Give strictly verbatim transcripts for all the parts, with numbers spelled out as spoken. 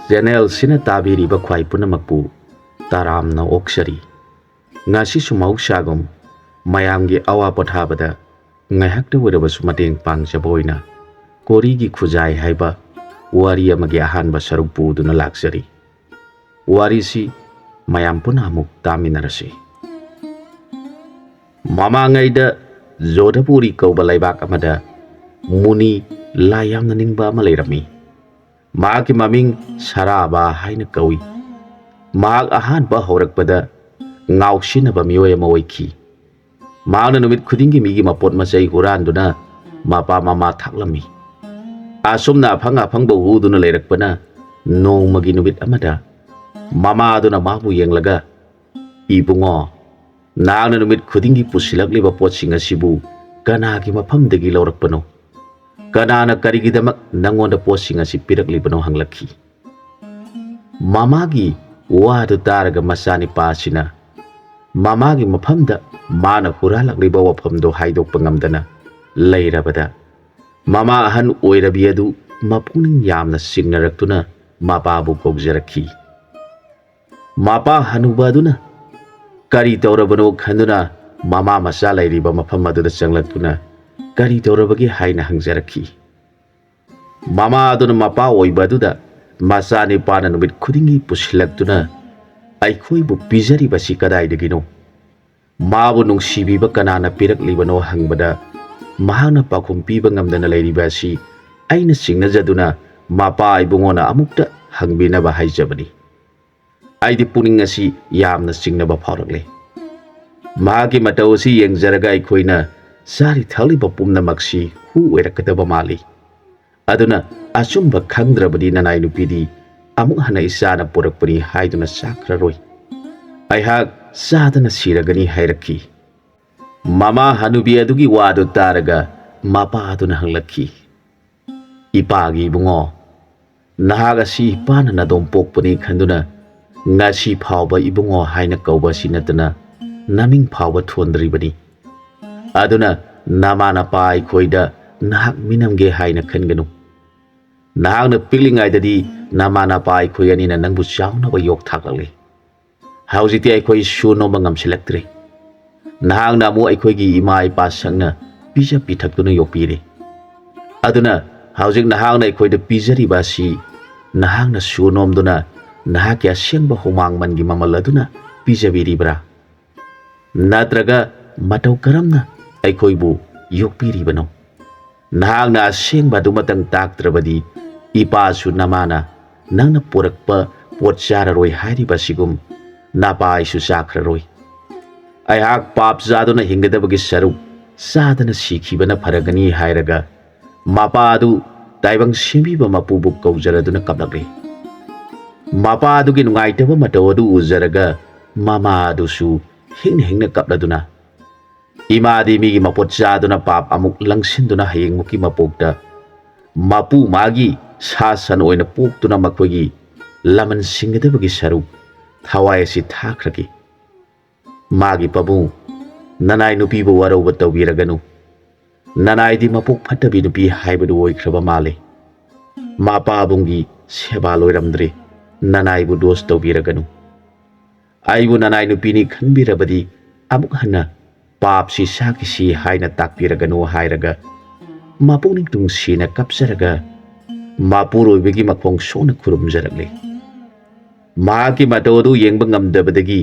ꯆꯦꯅꯦꯜꯁꯤꯅ ꯇꯥꯕꯤꯔꯤꯕ ꯈ꯭ꯋꯥꯏ ꯄꯨꯝꯅꯃꯛꯄꯨ ꯇꯔꯥꯝꯅ ꯑꯣꯛꯆꯔꯤ꯫ ꯉꯁꯤꯁꯨ ꯃꯍꯧꯁꯥꯒꯨꯝ ꯃꯌꯥꯝꯒꯤ ꯑꯋꯥ ꯄꯣꯊꯥꯕꯗ ꯉꯥꯏꯍꯥꯛꯇ ꯑꯣꯏꯔꯕꯁꯨ ꯃꯇꯦꯡ ꯄꯥꯡꯖꯕ ꯑꯣꯏꯅ ꯀꯣꯔꯤꯒꯤ ꯈꯨꯖꯥꯏ ꯍꯥꯏꯕ ꯋꯥꯔꯤ ꯑꯃꯒꯤ ꯑꯍꯥꯟꯕ ꯁꯔꯨꯛ ꯄꯨꯗꯨꯅ ꯂꯥꯛꯆꯔꯤ꯫ ꯋꯥꯔꯤꯁꯤ ꯃꯌꯥꯝ ꯄꯨꯟꯅ ꯑꯃꯨꯛ ꯇꯥꯃꯤꯟꯅꯔꯁꯤ꯫ ꯃꯃꯥꯡꯉꯩꯗ ꯖꯣꯙꯄꯨꯔꯤ ꯀꯧꯕ ꯂꯩꯕꯥꯛ ꯑꯃꯗ ꯃꯨꯅꯤ, ꯂꯥꯏ ꯌꯥꯝꯅ ꯅꯤꯡꯕ ꯑꯃ ꯂꯩꯔꯝꯃꯤ꯫ ꯃꯍꯥꯛꯀꯤ ꯃꯃꯤꯡ ꯁꯔꯥꯕꯥ ꯍꯥꯏꯅ ꯀꯧꯏ꯫ ꯃꯍꯥꯛ ꯑꯍꯥꯟꯕ ꯍꯧꯔꯛꯄꯗ ꯉꯥꯎꯁꯤꯟꯅꯕ ꯃꯤꯑꯣꯏ ꯑꯃ ꯑꯣꯏꯈꯤ꯫ ꯃꯍꯥꯛꯅ ꯅꯨꯃꯤꯠ ꯈꯨꯗꯤꯡꯒꯤ ꯃꯤꯒꯤ ꯃꯄꯣꯠ ꯃꯆꯩ ꯍꯨꯔꯥꯟꯗꯨꯅ ꯃꯄꯥ ꯃꯃꯥ ꯊꯥꯛꯂꯝꯃꯤ꯫ ꯑꯁꯨꯝꯅ ꯑꯐꯪ ꯑꯐꯪꯕ ꯍꯨꯗꯨꯅ ꯂꯩꯔꯛꯄꯅ ꯅꯣꯡꯃꯒꯤ ꯅꯨꯃꯤꯠ ꯑꯃꯗ ꯃꯃꯥꯗꯨꯅ ꯃꯥꯕꯨ ꯌꯦꯡꯂꯒ, "ꯏꯕꯨꯡꯉꯣ, ꯅꯍꯥꯛꯅ ꯅꯨꯃꯤꯠ ꯈꯨꯗꯤꯡꯒꯤ ꯄꯨꯁꯤꯜꯂꯛꯂꯤꯕ ꯄꯣꯠꯁꯤꯡ ꯑꯁꯤꯕꯨ ꯀꯅꯥꯒꯤ ꯃꯐꯝꯗꯒꯤ ꯂꯧꯔꯛꯄꯅꯣ? ꯀꯅꯥꯅ ꯀꯔꯤꯒꯤꯗꯃꯛ ꯅꯪꯉꯣꯟꯗ ꯄꯣꯠꯁꯤꯡ ꯑꯁꯤ ꯄꯤꯔꯛꯂꯤꯕꯅꯣ?" ꯍꯪꯂꯛꯈꯤ꯫ ꯃꯃꯥꯒꯤ ꯋꯥꯗꯨ ꯇꯥꯔꯒ ꯃꯆꯥꯅꯤꯄꯥ ꯑꯁꯤꯅ ꯃꯃꯥꯒꯤ ꯃꯐꯝꯗ ꯃꯥꯅ ꯍꯨꯔꯥꯜꯂꯛꯂꯤꯕ ꯋꯥꯐꯝꯗꯨ ꯍꯥꯏꯗꯣꯛꯄ ꯉꯝꯗꯅ ꯂꯩꯔꯕꯗ, ꯃꯃꯥ ꯑꯍꯟ ꯑꯣꯏꯔꯕꯤ ꯑꯗꯨ ꯃꯄꯨꯛꯅꯤꯡ ꯌꯥꯝꯅ ꯆꯤꯡꯅꯔꯛꯇꯨꯅ ꯃꯄꯥꯕꯨ ꯀꯧꯖꯔꯛꯈꯤ꯫ ꯃꯄꯥ ꯍꯅꯨꯕ ꯑꯗꯨꯅ ꯀꯔꯤ ꯇꯧꯔꯕꯅꯣ ꯈꯟꯗꯨꯅ ꯃꯃꯥ ꯃꯆꯥ ꯂꯩꯔꯤꯕ ꯃꯐꯝ ꯑꯗꯨꯗ ꯆꯪꯂꯛꯇꯨꯅ "ꯀꯔꯤ ꯇꯧꯔꯕꯒꯦ?" ꯍꯥꯏꯅ ꯍꯪꯖꯔꯛꯈꯤ꯫ ꯃꯃꯥ ꯑꯗꯨꯅ ꯃꯄꯥ ꯑꯣꯏꯕ ꯑꯗꯨꯗ ꯃꯆꯥꯅꯤꯄꯥꯅ ꯅꯨꯃꯤꯠ ꯈꯨꯗꯤꯡꯒꯤ ꯄꯨꯁꯤꯜꯂꯛꯇꯨꯅ ꯑꯩꯈꯣꯏꯕꯨ ꯄꯤꯖꯔꯤꯕꯁꯤ ꯀꯗꯥꯏꯗꯒꯤꯅꯣ? ꯃꯥꯕꯨ ꯅꯨꯡꯁꯤꯕꯤꯕ ꯀꯅꯥꯅ ꯄꯤꯔꯛꯂꯤꯕꯅꯣ ꯍꯪꯕꯗ, ꯃꯍꯥꯛꯅ ꯄꯥꯎꯈꯨꯝ ꯄꯤꯕ ꯉꯝꯗꯅ ꯂꯩꯔꯤꯕ ꯑꯁꯤ ꯑꯩꯅ ꯆꯤꯡꯅꯖꯗꯨꯅ ꯃꯄꯥ ꯏꯕꯨꯡꯉꯣꯅ ꯑꯃꯨꯛꯇ ꯍꯪꯕꯤꯅꯕ ꯍꯥꯏꯖꯕꯅꯤ꯫ ꯑꯩꯗꯤ ꯄꯨꯛꯅꯤꯡ ꯑꯁꯤ ꯌꯥꯝꯅ ꯆꯤꯡꯅꯕ ꯐꯥꯎꯔꯛꯂꯦ꯫ ꯃꯍꯥꯛꯀꯤ ꯃꯇꯧ ꯑꯁꯤ ꯌꯦꯡꯖꯔꯒ ꯑꯩꯈꯣꯏꯅ ꯆꯥꯔꯤ ꯊꯛꯂꯤꯕ ꯄꯨꯝꯅꯃꯛꯁꯤ ꯍꯨ ꯑꯣꯏꯔꯛꯀꯗꯕ ꯃꯥꯜꯂꯤ꯫ ꯑꯗꯨꯅ ꯑꯆꯨꯝꯕ ꯈꯪꯗ꯭ꯔꯕꯗꯤ ꯅꯅꯥꯏ ꯅꯨꯄꯤꯗꯤ ꯑꯃꯨꯛ ꯍꯟꯅ ꯏꯆꯥꯅ ꯄꯨꯔꯛꯄꯅꯤ ꯍꯥꯏꯗꯨꯅ ꯆꯥꯈ꯭ꯔꯔꯣꯏ꯫ ꯑꯩꯍꯥꯛ ꯆꯥꯗꯅ ꯁꯤꯔꯒꯅꯤ ꯍꯥꯏꯔꯛꯈꯤ꯫ ꯃꯃꯥ ꯍꯅꯨꯕꯤ ꯑꯗꯨꯒꯤ ꯋꯥꯗꯨ ꯇꯥꯔꯒ ꯃꯄꯥ ꯑꯗꯨꯅ ꯍꯪꯂꯛꯈꯤ, "ꯏꯄꯥꯒꯤ ꯏꯕꯨꯡꯉꯣ, ꯅꯍꯥꯛ ꯑꯁꯤ ꯏꯄꯥꯅ ꯅꯗꯣꯝ ꯄꯣꯛꯄꯅꯤ ꯈꯟꯗꯨꯅ ꯉꯁꯤ ꯐꯥꯎꯕ ꯏꯕꯨꯡꯉꯣ ꯍꯥꯏꯅ ꯀꯧꯕ ꯑꯁꯤ ꯅꯠꯇꯅ ꯅꯃꯤꯡ ꯐꯥꯎꯕ ꯊꯣꯟꯗ꯭ꯔꯤꯕꯅꯤ꯫ ꯑꯗꯨꯅ ꯅꯃꯥ ꯅꯄꯥ ꯑꯩꯈꯣꯏꯗ ꯅꯍꯥꯛ ꯃꯤꯅꯝꯒꯦ ꯍꯥꯏꯅ ꯈꯟꯒꯅꯨ꯫ ꯅꯍꯥꯛꯅ ꯄꯤꯛꯂꯤꯉꯩꯗꯗꯤ ꯅꯃꯥ ꯅꯄꯥ ꯑꯩꯈꯣꯏ ꯑꯅꯤꯅ ꯅꯪꯕꯨ ꯆꯥꯎꯅꯕ ꯌꯣꯛ ꯊꯥꯛꯂꯛꯂꯤ꯫ ꯍꯧꯖꯤꯛꯇꯤ ꯑꯩꯈꯣꯏ ꯁꯨ ꯅꯣꯝꯕ ꯉꯝꯁꯤꯜꯂꯛꯇ꯭ꯔꯦ꯫ ꯅꯍꯥꯛꯅ ꯑꯃꯨꯛ ꯑꯩꯈꯣꯏꯒꯤ ꯏꯃꯥ ꯏꯄꯥ ꯁꯛꯅ ꯄꯤꯖ ꯄꯤꯊꯛꯇꯨꯅ ꯌꯣꯛꯄꯤꯔꯦ꯫ ꯑꯗꯨꯅ ꯍꯧꯖꯤꯛ ꯅꯍꯥꯛꯅ ꯑꯩꯈꯣꯏꯗ ꯄꯤꯖꯔꯤꯕ ꯑꯁꯤ ꯅꯍꯥꯛꯅ ꯁꯨ ꯅꯣꯝꯗꯨꯅ ꯅꯍꯥꯛꯀꯤ ꯑꯁꯦꯡꯕ ꯍꯨꯃꯥꯡ ꯃꯟꯒꯤ ꯃꯃꯜ ꯑꯗꯨꯅ ꯄꯤꯖꯕꯤꯔꯤꯕ꯭ꯔꯥ? ꯅꯠꯇ꯭ꯔꯒ ꯃꯇꯧ ꯀꯔꯝꯅ ꯑꯩꯈꯣꯏꯕꯨ ꯌꯣꯛꯄꯤꯔꯤꯕꯅꯣ? ꯅꯍꯥꯛꯅ ꯑꯁꯦꯡꯕ ꯑꯗꯨꯃꯇꯪ ꯇꯥꯛꯇ꯭ꯔꯕꯗꯤ ꯏꯄꯥꯁꯨ ꯅꯃꯥꯅ ꯅꯪꯅ ꯄꯨꯔꯛꯄ ꯄꯣꯠ ꯆꯥꯔꯔꯣꯏ ꯍꯥꯏꯔꯤꯕ ꯑꯁꯤꯒꯨꯝ ꯅꯄꯥ ꯑꯩꯁꯨ ꯆꯥꯈ꯭ꯔꯔꯣꯏ꯫ ꯑꯩꯍꯥꯛ ꯄꯥꯞ ꯆꯥꯗꯨꯅ ꯍꯤꯡꯒꯗꯕꯒꯤ ꯁꯔꯨꯛ ꯆꯥꯗꯅ ꯁꯤꯈꯤꯕꯅ ꯐꯔꯒꯅꯤ ꯍꯥꯏꯔꯒ ꯃꯄꯥ ꯑꯗꯨ ꯇꯥꯏꯕꯪ ꯁꯦꯝꯕꯤꯕ ꯃꯄꯨꯕꯨ ꯀꯧꯖꯔꯗꯨꯅ ꯀꯞꯂꯛꯂꯤ꯫ ꯃꯄꯥ ꯑꯗꯨꯒꯤ ꯅꯨꯡꯉꯥꯏꯇꯕ ꯃꯇꯧ ꯑꯗꯨ ꯎꯖꯔꯒ ꯃꯃꯥ ꯑꯗꯨꯁꯨ ꯍꯤꯡꯅ ꯍꯤꯡꯅ ꯀꯞꯂꯗꯨꯅ, "ꯏꯃꯥꯗꯤ ꯃꯤꯒꯤ ꯃꯄꯣꯠ ꯆꯥꯗꯨꯅ ꯄꯥꯞ ꯑꯃꯨꯛ ꯂꯪꯁꯤꯟꯗꯨꯅ ꯍꯌꯦꯡꯃꯨꯛꯀꯤ ꯃꯄꯣꯛꯇ ꯃꯄꯨ ꯃꯥꯒꯤ ꯁꯥ ꯁꯟ ꯑꯣꯏꯅ ꯄꯣꯛꯇꯨꯅ ꯃꯈꯣꯏꯒꯤ ꯂꯃꯟ ꯁꯤꯡꯒꯗꯕꯒꯤ ꯁꯔꯨꯛ ꯊꯋꯥꯏ ꯑꯁꯤ ꯊꯥꯈ꯭ꯔꯒꯦ꯫ ꯃꯥꯒꯤ ꯄꯥꯕꯨꯡ, ꯅꯅꯥꯏ ꯅꯨꯄꯤꯕꯨ ꯋꯥꯔꯧꯕ ꯇꯧꯕꯤꯔꯒꯅꯨ꯫ ꯅꯅꯥꯏꯗꯤ ꯃꯄꯣꯛ ꯐꯠꯇꯕꯤ ꯅꯨꯄꯤ ꯍꯥꯏꯕꯗꯨ ꯑꯣꯏꯈ꯭ꯔꯕ ꯃꯥꯜꯂꯦ꯫ ꯃꯄꯥꯕꯨꯡꯒꯤ ꯁꯦꯕꯥ ꯂꯣꯏꯔꯝꯗ꯭ꯔꯦ꯫ ꯅꯅꯥꯏꯕꯨ ꯗꯣꯁ ꯇꯧꯕꯤꯔꯒꯅꯨ꯫ ꯑꯩꯕꯨ ꯅꯅꯥꯏ ꯅꯨꯄꯤꯅꯤ ꯈꯟꯕꯤꯔꯕꯗꯤ ꯑꯃꯨꯛ ꯍꯟꯅ ꯄꯥꯞꯁꯤ ꯁꯥꯈꯤꯁꯤ ꯍꯥꯏꯅ ꯇꯥꯛꯄꯤꯔꯒꯅꯨ" ꯍꯥꯏꯔꯒ ꯃꯄꯨꯛꯅꯤꯡ ꯅꯨꯡꯁꯤꯅ ꯀꯞꯆꯔꯒ ꯃꯄꯨꯔꯣꯏꯕꯒꯤ ꯃꯈꯣꯡ ꯁꯣꯛꯅ ꯈꯨꯔꯨꯝꯖꯔꯛꯂꯤ꯫ ꯃꯍꯥꯛꯀꯤ ꯃꯇꯧ ꯑꯗꯨ ꯌꯦꯡꯕ ꯉꯝꯗꯕꯗꯒꯤ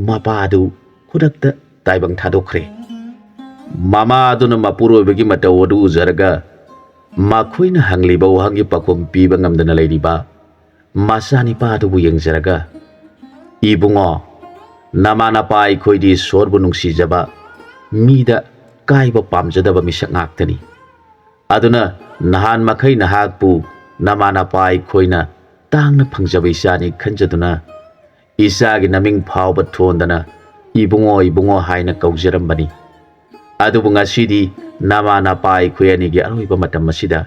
ꯃꯄꯥ ꯑꯗꯨ ꯈꯨꯗꯛꯇ ꯇꯥꯏꯕꯪ ꯊꯥꯗꯣꯛꯈ꯭ꯔꯦ꯫ ꯃꯃꯥ ꯑꯗꯨꯅ ꯃꯄꯨꯔꯣꯏꯕꯒꯤ ꯃꯇꯧ ꯑꯗꯨ ꯎꯖꯔꯒ ꯃꯈꯣꯏꯅ ꯍꯪꯂꯤꯕ ꯋꯥꯍꯪꯒꯤ ꯄꯥꯎꯈꯨꯝ ꯄꯤꯕ ꯉꯝꯗꯅ ꯂꯩꯔꯤꯕ ꯃꯆꯥꯅꯤꯄꯥ ꯑꯗꯨꯕꯨ ꯌꯦꯡꯖꯔꯒ, "ꯏꯕꯨꯡꯉꯣ, ꯅꯃꯥ ꯅꯄꯥ ꯑꯩꯈꯣꯏꯗꯤ ꯏꯁꯣꯔꯕꯨ ꯅꯨꯡꯁꯤꯖꯕ, ꯃꯤꯗ ꯀꯥꯏꯕ ꯄꯥꯝꯖꯗꯕ ꯃꯤꯁꯛ ꯉꯥꯛꯇꯅꯤ꯫ ꯑꯗꯨꯅ ꯅꯍꯥꯟ ꯃꯈꯩ ꯅꯍꯥꯛꯄꯨ ꯅꯃꯥ ꯅꯄꯥ ꯑꯩꯈꯣꯏꯅ ꯇꯥꯡꯅ ꯐꯪꯖꯕ ꯏꯆꯥꯅꯤ ꯈꯟꯖꯗꯨꯅ ꯏꯆꯥꯒꯤ ꯅꯃꯤꯡ ꯐꯥꯎꯕ ꯊꯣꯟꯗꯅ ꯏꯕꯨꯡꯉꯣ, ꯏꯕꯨꯡꯉꯣ ꯍꯥꯏꯅ ꯀꯧꯖꯔꯝꯕꯅꯤ꯫ ꯑꯗꯨꯕꯨ ꯉꯁꯤꯗꯤ ꯅꯃꯥ ꯅꯄꯥ ꯑꯩꯈꯣꯏ ꯑꯅꯤꯒꯤ ꯑꯔꯣꯏꯕ ꯃꯇꯝ ꯑꯁꯤꯗ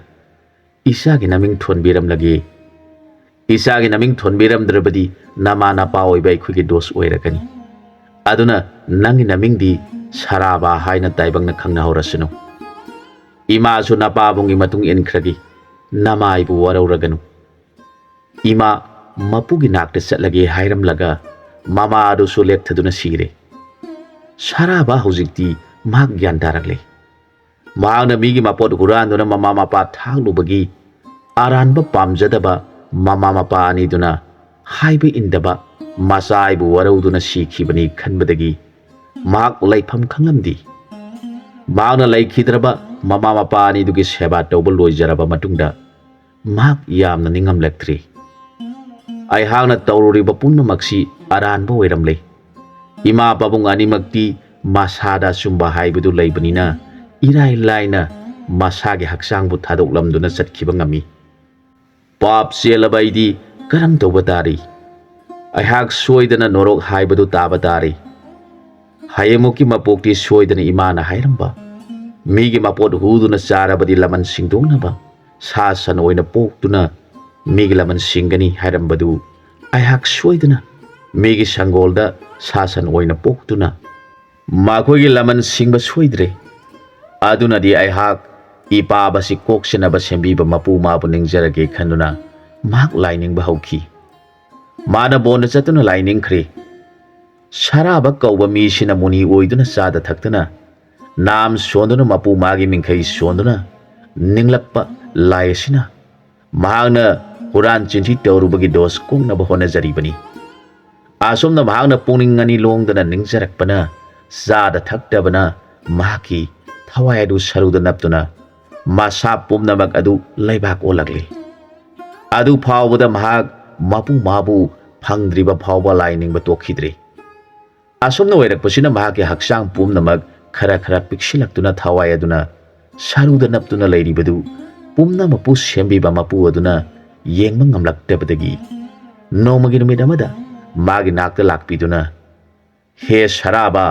ꯏꯆꯥꯒꯤ ꯅꯃꯤꯡ ꯊꯣꯟꯕꯤꯔꯝꯂꯒꯦ꯫ ꯏꯆꯥꯒꯤ ꯅꯃꯤꯡ ꯊꯣꯟꯕꯤꯔꯝꯗ꯭ꯔꯕꯗꯤ ꯅꯃꯥ ꯅꯄꯥ ꯑꯣꯏꯕ ꯑꯩꯈꯣꯏꯒꯤ ꯗꯣꯁ ꯑꯣꯏꯔꯒꯅꯤ꯫ ꯑꯗꯨꯅ ꯅꯪꯒꯤ ꯅꯃꯤꯡꯗꯤ ꯁꯔꯥꯕꯥ ꯍꯥꯏꯅ ꯇꯥꯏꯕꯪꯅ ꯈꯪꯅꯍꯧꯔꯁꯅꯨ꯫ ꯏꯃꯥꯁꯨ ꯅꯄꯥꯕꯨꯡꯒꯤ ꯃꯇꯨꯡ ꯏꯟꯈ꯭ꯔꯒꯦ꯫ ꯅꯃꯥꯏꯕꯨ ꯋꯥꯔꯧꯔꯒꯅꯨ꯫ ꯏꯃꯥ ꯃꯄꯨꯒꯤ ꯅꯥꯛꯇ ꯆꯠꯂꯒꯦ ꯍꯥꯏꯔꯝꯂꯒ ꯃꯃꯥ ꯑꯗꯨꯁꯨ ꯂꯦꯛꯊꯗꯨꯅ ꯁꯤꯔꯦ꯫ ꯁꯔꯥꯕ ꯍꯧꯖꯤꯛꯇꯤ ꯃꯍꯥꯛ ꯒ꯭ꯌꯥꯟ ꯇꯥꯔꯛꯂꯦ꯫ ꯃꯍꯥꯛꯅ ꯃꯤꯒꯤ ꯃꯄꯣꯠ ꯍꯨꯔꯥꯟꯗꯨꯅ ꯃꯃꯥ ꯃꯄꯥ ꯊꯥꯛꯂꯨꯕꯒꯤ ꯑꯔꯥꯟꯕ ꯄꯥꯝꯖꯗꯕ ꯃꯃꯥ ꯃꯄꯥ ꯑꯅꯤꯗꯨꯅ ꯍꯥꯏꯕ ꯏꯟꯗꯕ ꯃꯆꯥ ꯑꯩꯕꯨ ꯋꯥꯔꯧꯗꯨꯅ ꯁꯤꯈꯤꯕꯅꯤ ꯈꯟꯕꯗꯒꯤ ꯃꯍꯥꯛ ꯂꯩꯐꯝ ꯈꯪꯂꯝꯗꯦ꯫ ꯃꯍꯥꯛꯅ ꯂꯩꯈꯤꯗ꯭ꯔꯕ ꯃꯃꯥ ꯃꯄꯥ ꯑꯅꯤꯗꯨꯒꯤ ꯁꯦꯕꯥ ꯇꯧꯕ ꯂꯣꯏꯖꯔꯕ ꯃꯇꯨꯡꯗ ꯃꯍꯥꯛ ꯌꯥꯝꯅ ꯅꯤꯡꯉꯝꯂꯛꯇ꯭ꯔꯤ꯫ ꯑꯩꯍꯥꯛꯅ ꯇꯧꯔꯨꯔꯤꯕ ꯄꯨꯝꯅꯃꯛꯁꯤ ꯑꯔꯥꯟꯕ ꯑꯣꯏꯔꯝꯂꯦ꯫ ꯏꯃꯥ ꯄꯥꯕꯨꯡ ꯑꯅꯤꯃꯛꯇꯤ ꯃꯁꯥꯗ ꯑꯆꯨꯝꯕ ꯍꯥꯏꯕꯗꯨ ꯂꯩꯕꯅꯤꯅ ꯏꯔꯥꯏ ꯂꯥꯏꯅ ꯃꯁꯥꯒꯤ ꯍꯛꯆꯥꯡꯕꯨ ꯊꯥꯗꯣꯛꯂꯝꯗꯨꯅ ꯆꯠꯈꯤꯕ ꯉꯝꯃꯤ꯫ ꯄꯥꯞ ꯆꯦꯜꯂꯕ ꯑꯩꯗꯤ ꯀꯔꯝ ꯇꯧꯕ ꯇꯥꯔꯤ? ꯑꯩꯍꯥꯛ ꯁꯣꯏꯗꯅ ꯅꯣꯔꯣꯛ ꯍꯥꯏꯕꯗꯨ ꯇꯥꯕ ꯇꯥꯔꯤ꯫ ꯍꯌꯦꯡꯃꯨꯛꯀꯤ ꯃꯄꯣꯛꯇꯤ ꯁꯣꯏꯗꯅ ꯏꯃꯥꯅ ꯍꯥꯏꯔꯝꯕ, "ꯃꯤꯒꯤ ꯃꯄꯣꯠ ꯍꯨꯗꯨꯅ ꯆꯥꯔꯕꯗꯤ ꯂꯃꯟ ꯁꯤꯡꯗꯣꯛꯅꯕ ꯁꯥ ꯁꯟ ꯑꯣꯏꯅ ꯄꯣꯛꯇꯨꯅ ꯃꯤꯒꯤ ꯂꯃꯟ ꯁꯤꯡꯒꯅꯤ" ꯍꯥꯏꯔꯝꯕꯗꯨ ꯑꯩꯍꯥꯛ ꯁꯣꯏꯗꯅ ꯃꯤꯒꯤ ꯁꯪꯒꯣꯜꯗ ꯁꯥ ꯁꯟ ꯑꯣꯏꯅ ꯄꯣꯛꯇꯨꯅ ꯃꯈꯣꯏꯒꯤ ꯂꯃꯟ ꯁꯤꯡꯕ ꯁꯣꯏꯗ꯭ꯔꯦ꯫ ꯑꯗꯨꯅꯗꯤ ꯑꯩꯍꯥꯛ ꯏꯄꯥꯕꯁꯤ ꯀꯣꯛꯆꯅꯕ ꯁꯦꯝꯕꯤꯕ ꯃꯄꯨ ꯃꯥꯕꯨ ꯅꯤꯡꯖꯔꯒꯦ ꯈꯟꯗꯨꯅ ꯃꯍꯥꯛ ꯂꯥꯏ ꯅꯤꯡꯕ ꯍꯧꯈꯤ꯫ ꯃꯥꯅ ꯕꯣꯟꯗ ꯆꯠꯇꯨꯅ ꯂꯥꯏ ꯅꯤꯡꯈ꯭ꯔꯦ꯫ ꯁꯔꯥꯕ ꯀꯧꯕ ꯃꯤꯁꯤꯅ ꯃꯨꯅꯤ ꯑꯣꯏꯗꯨꯅ ꯆꯥꯗ ꯊꯛꯇꯨꯅ ꯅꯥꯝ ꯁꯣꯟꯗꯨꯅ ꯃꯄꯨ ꯃꯥꯒꯤ ꯃꯤꯡꯈꯩ ꯁꯣꯟꯗꯨꯅ ꯅꯤꯡꯂꯛꯄ ꯂꯥꯏ ꯑꯁꯤꯅ ꯃꯍꯥꯛꯅ ꯍꯨꯔꯥꯟ ꯆꯤꯟꯊꯤ ꯇꯧꯔꯨꯕꯒꯤ ꯗꯣꯁ ꯀꯣꯛꯅꯕ ꯍꯣꯠꯅꯖꯔꯤꯕꯅꯤ꯫ ꯑꯁꯨꯝꯅ ꯃꯍꯥꯛꯅ ꯄꯨꯛꯅꯤꯡ ꯑꯅꯤ ꯂꯣꯡꯗꯅ ꯅꯤꯡꯖꯔꯛꯄꯅ ꯆꯥꯗ ꯊꯛꯇꯕꯅ ꯃꯍꯥꯛꯀꯤ ꯊꯋꯥꯏ ꯑꯗꯨ ꯁꯔꯨꯗ ꯅꯞꯇꯨꯅ ꯃꯁꯥ ꯄꯨꯝꯅꯃꯛ ꯑꯗꯨ ꯂꯩꯕꯥꯛ ꯑꯣꯜꯂꯛꯂꯤ꯫ ꯑꯗꯨ ꯐꯥꯎꯕꯗ ꯃꯍꯥꯛ ꯃꯄꯨ ꯃꯥꯕꯨ ꯐꯪꯗ꯭ꯔꯤꯕ ꯐꯥꯎꯕ ꯂꯥꯏ ꯅꯤꯡꯕ ꯇꯣꯛꯈꯤꯗ꯭ꯔꯤ꯫ ꯑꯁꯨꯝꯅ ꯑꯣꯏꯔꯛꯄꯁꯤꯅ ꯃꯍꯥꯛꯀꯤ ꯍꯛꯆꯥꯡ ꯄꯨꯝꯅꯃꯛ ꯈꯔ ꯈꯔ ꯄꯤꯛꯁꯤꯜꯂꯛꯇꯨꯅ ꯊꯋꯥꯏ ꯑꯗꯨꯅ ꯁꯔꯨꯗ ꯅꯞꯇꯨꯅ ꯂꯩꯔꯤꯕꯗꯨ ꯄꯨꯝꯅꯃꯛꯄꯨ ꯁꯦꯝꯕꯤꯕ ꯃꯄꯨ ꯑꯗꯨꯅ ꯌꯦꯡꯕ ꯉꯝꯂꯛꯇꯕꯗꯒꯤ ꯅꯣꯡꯃꯒꯤ ꯅꯨꯃꯤꯠ ꯑꯃꯗ ꯃꯥꯒꯤ ꯅꯥꯛꯇ ꯂꯥꯛꯄꯤꯗꯨꯅ, "ꯍꯦ ꯁꯔꯥꯕ,